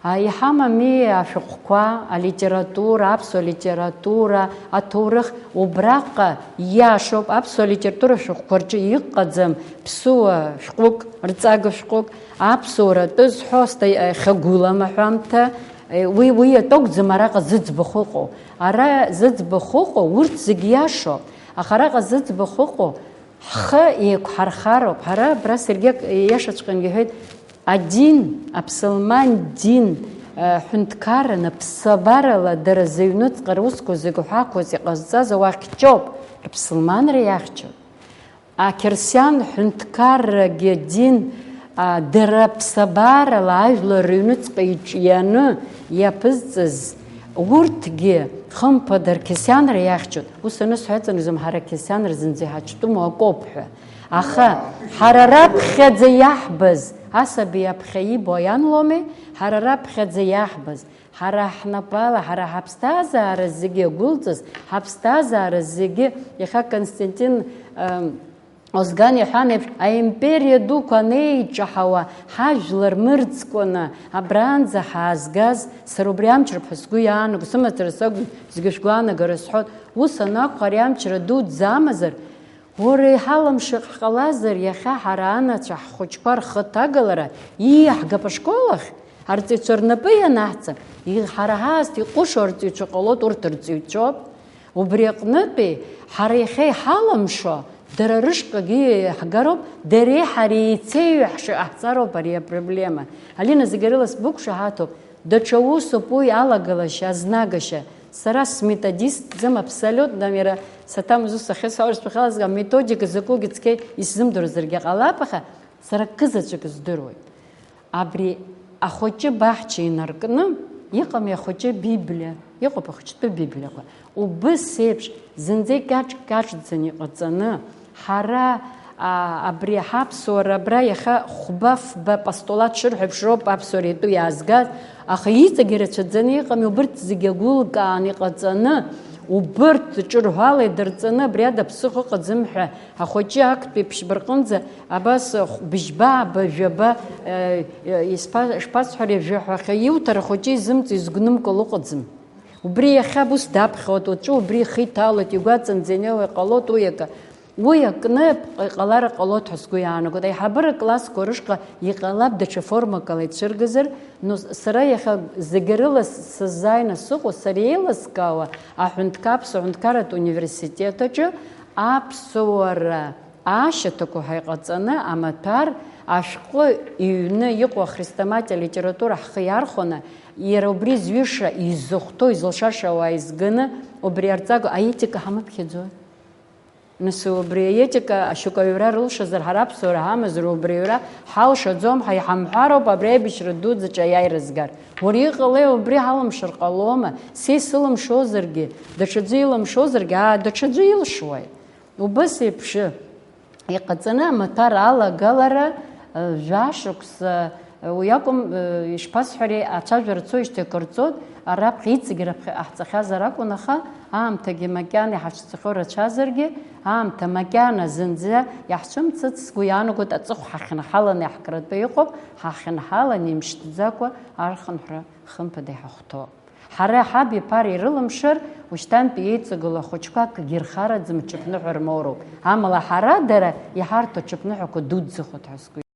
А, иҳамами ашәҟәқәа, алитература, аԥсуа литература, аҭоурых, убраҟа ииашоуп, аԥсуа литература ашәҟәқәа рҿы иҟаӡам ԥсыуа шәҟәык, рҵага шәҟәык, аԥсуара атәы зҳәо асҭа-, иахьагәылам аҳәамҭа, Уи, уи атәы акәӡам араҟа зыӡбахә ыҟоу. Ара зыӡбахә ыҟоу урҭ зегь иашоуп. Аха араҟа зыӡбахә ыҟоу ҳхы еиқәҳархароуп. Ҳара абра Сергеи иашаҵәҟьангьы иҳәеит, адин, аԥсылман дин, э, ҳәынҭқарран, аԥсабарала дара зыҩнуҵҟа русқәа зегь ҳәақәас иҟазҵаз ауахьчоуп, рыԥсылманра иахьчоит. Ақьырсиан ҳәынҭқаррагьы адин, а, дара ԥсабарала ажәлар рыҩнуҵҟа иҿианы иаԥызҵаз урҭгьы, хымԥада, рқьырсианра иахьчоит. Ус анысҳәа, иҵанакӡом ҳара ақьырсианра зынӡа иҳаҿтәыму акоуп ҳәа. Аха ҳара раԥхьаӡа иаҳбаз, асаби аԥхьа ибо аиан лоуми, ҳара раԥхьаӡа иаҳбаз, ҳара ҳнапала, ҳара ҳаԥсҭазаара зегьы иагәылҵыз, ҳаԥсҭазаара зегьы, иахьа Константин, ам, Озган иҳәан еиԥш, аимпериа дуқәа анеиҿаҳауа, ҳажәлар мырӡкәаны абранӡа ҳаазгаз, сара убри амчроуп ҳәа сгәы иаанаго, сымацара сакәым, зегьы шәгәаанагара сҳәоит, ус анакәха, ари амчра дуӡӡа амазар, Уара иҳалымшо ҳҟалазар, иахьа ҳара анацәа ҳхәыҷқәа рхы ҭагалара ииаҳгап ашкол ахь, арҵаҩцәа рнапы ианаҳҵап, и-, ҳара ҳаасҭа иҟәышу арҵаҩцәа ҟалоит, урҭ рҵаҩцәоуп. Убри аҟнытәи, ҳара иахьа иҳалымшо, дара рышҟагьы иаҳгароуп, дареи ҳареи еицеиҩаҳшо иҟаҳҵароуп ари апроблема. Алина, зегьы рыла сбықәшаҳаҭуп. Даҽа усуп уи алагалашьа, азнагашьа. Сара сметодистӡам абсолютно, иара саҭамыз ус ахьысҳәалоз шәахьалызга, аметодика закәугьы цқьа исзымдыруазаргьы ҟалап, аха сара кызаҵәык здыруеит. Абри ахәыҷы баҳча инаркны, иҟами ахәыҷы Библиа, иҟоуп ахәыҷтәы Библиақәа. Убыс еиԥш, зынӡа икьаҿ-кьаҿӡаны иҟаҵаны, ҳара, а, абри ҳаԥсуара абра иахьа хәба-фба постулат шырҳәо еиԥш роуп аԥсуара итәы иаазгаз, аха иҵегь ирацәаӡаны иҟами, убырҭ зегьы агәылкаан иҟаҵаны, убырҭ ҿырҳәала идырҵаны, абри ада ԥсыхәа ыҟаӡам ҳәа, ахәыҷы актәи ԥшьба рҟынӡа абас хә-, быжьба, ааба, жәаба, э, э, исԥа-, шԥасҳәари, жәаҳәа ахьа иуҭар ахәыҷы изымҵо изгәнымкыло ыҟаӡам. Убри иахьа ус даԥхьоит, уаҵәы убри ихы иҭалоит, игәаҵанӡа инеиуа иҟалоит уи акы. Уи акны иҟалар ҟалоит ҳәа сгәы иаанагоит. Аиҳабыра классқәа рышҟа иҟалап даҽа формакала ицәыргазар, но сара иахьа зегьы рыла сыззааины сыҟоу, сара еилыскаауа аҳәынҭқар, аԥсуа ҳәынҭқарратә университет аҿы аԥсуара аашьаҭақәа ҳәа иҟаҵаны амаҭәар ашәҟәы иҩны иҟоу ахрестоматиа алитература ҳхы иархәаны, иара убри зҩыша изыхәҭоу, изылшаша ауаа изганы, убри арҵага аетика ҳамыԥхьаӡои? Нас убри аетика ашьоук аҩра рылшазар, ҳара аԥсуара ҳамазар, убри аҩра ҳалшаӡом ҳәа иҳамҳәароуп абри аибашьра дуӡӡаҿ аиааира згар. Уара иҟалеи, убри ҳалымшар ҟалома? Са исылымшозаргьы, даҽаӡәы илымшозаргьы, аа, даҽаӡәы илшуеит. Убас еиԥш иҟаҵаны амаҭәар алагалара, э, жәашықәса, э, уи акәым, э, ишԥасҳәари, ацәажәара цоижьҭеи акыр ҵуеит, араԥхьа иҵегь раԥхьа иҟаҳҵахьазар акәын, аха аамҭагьы макьана иҳацәцахьоу рацәазаргьы, аамҭа макьана зынӡа иаҳцәымцыц, сгәы иаанагоит, аҵыхәа ҳахьынҳаланы иаҳкратәы иҟоуп, ҳахьынҳалан имшьҭӡакәа архынҳәра хымԥада иҳахәҭоуп. Ҳара ҳаб иԥара ирылымшар, ушьҭантәи еиҵагылоу ахәыҷқәа акгьы рхараӡам, аҽыԥныҳәа рмоуроуп. Амала ҳара дара иҳарҭо аҽыԥныҳәақәа дуӡӡахоит ҳәа сгәы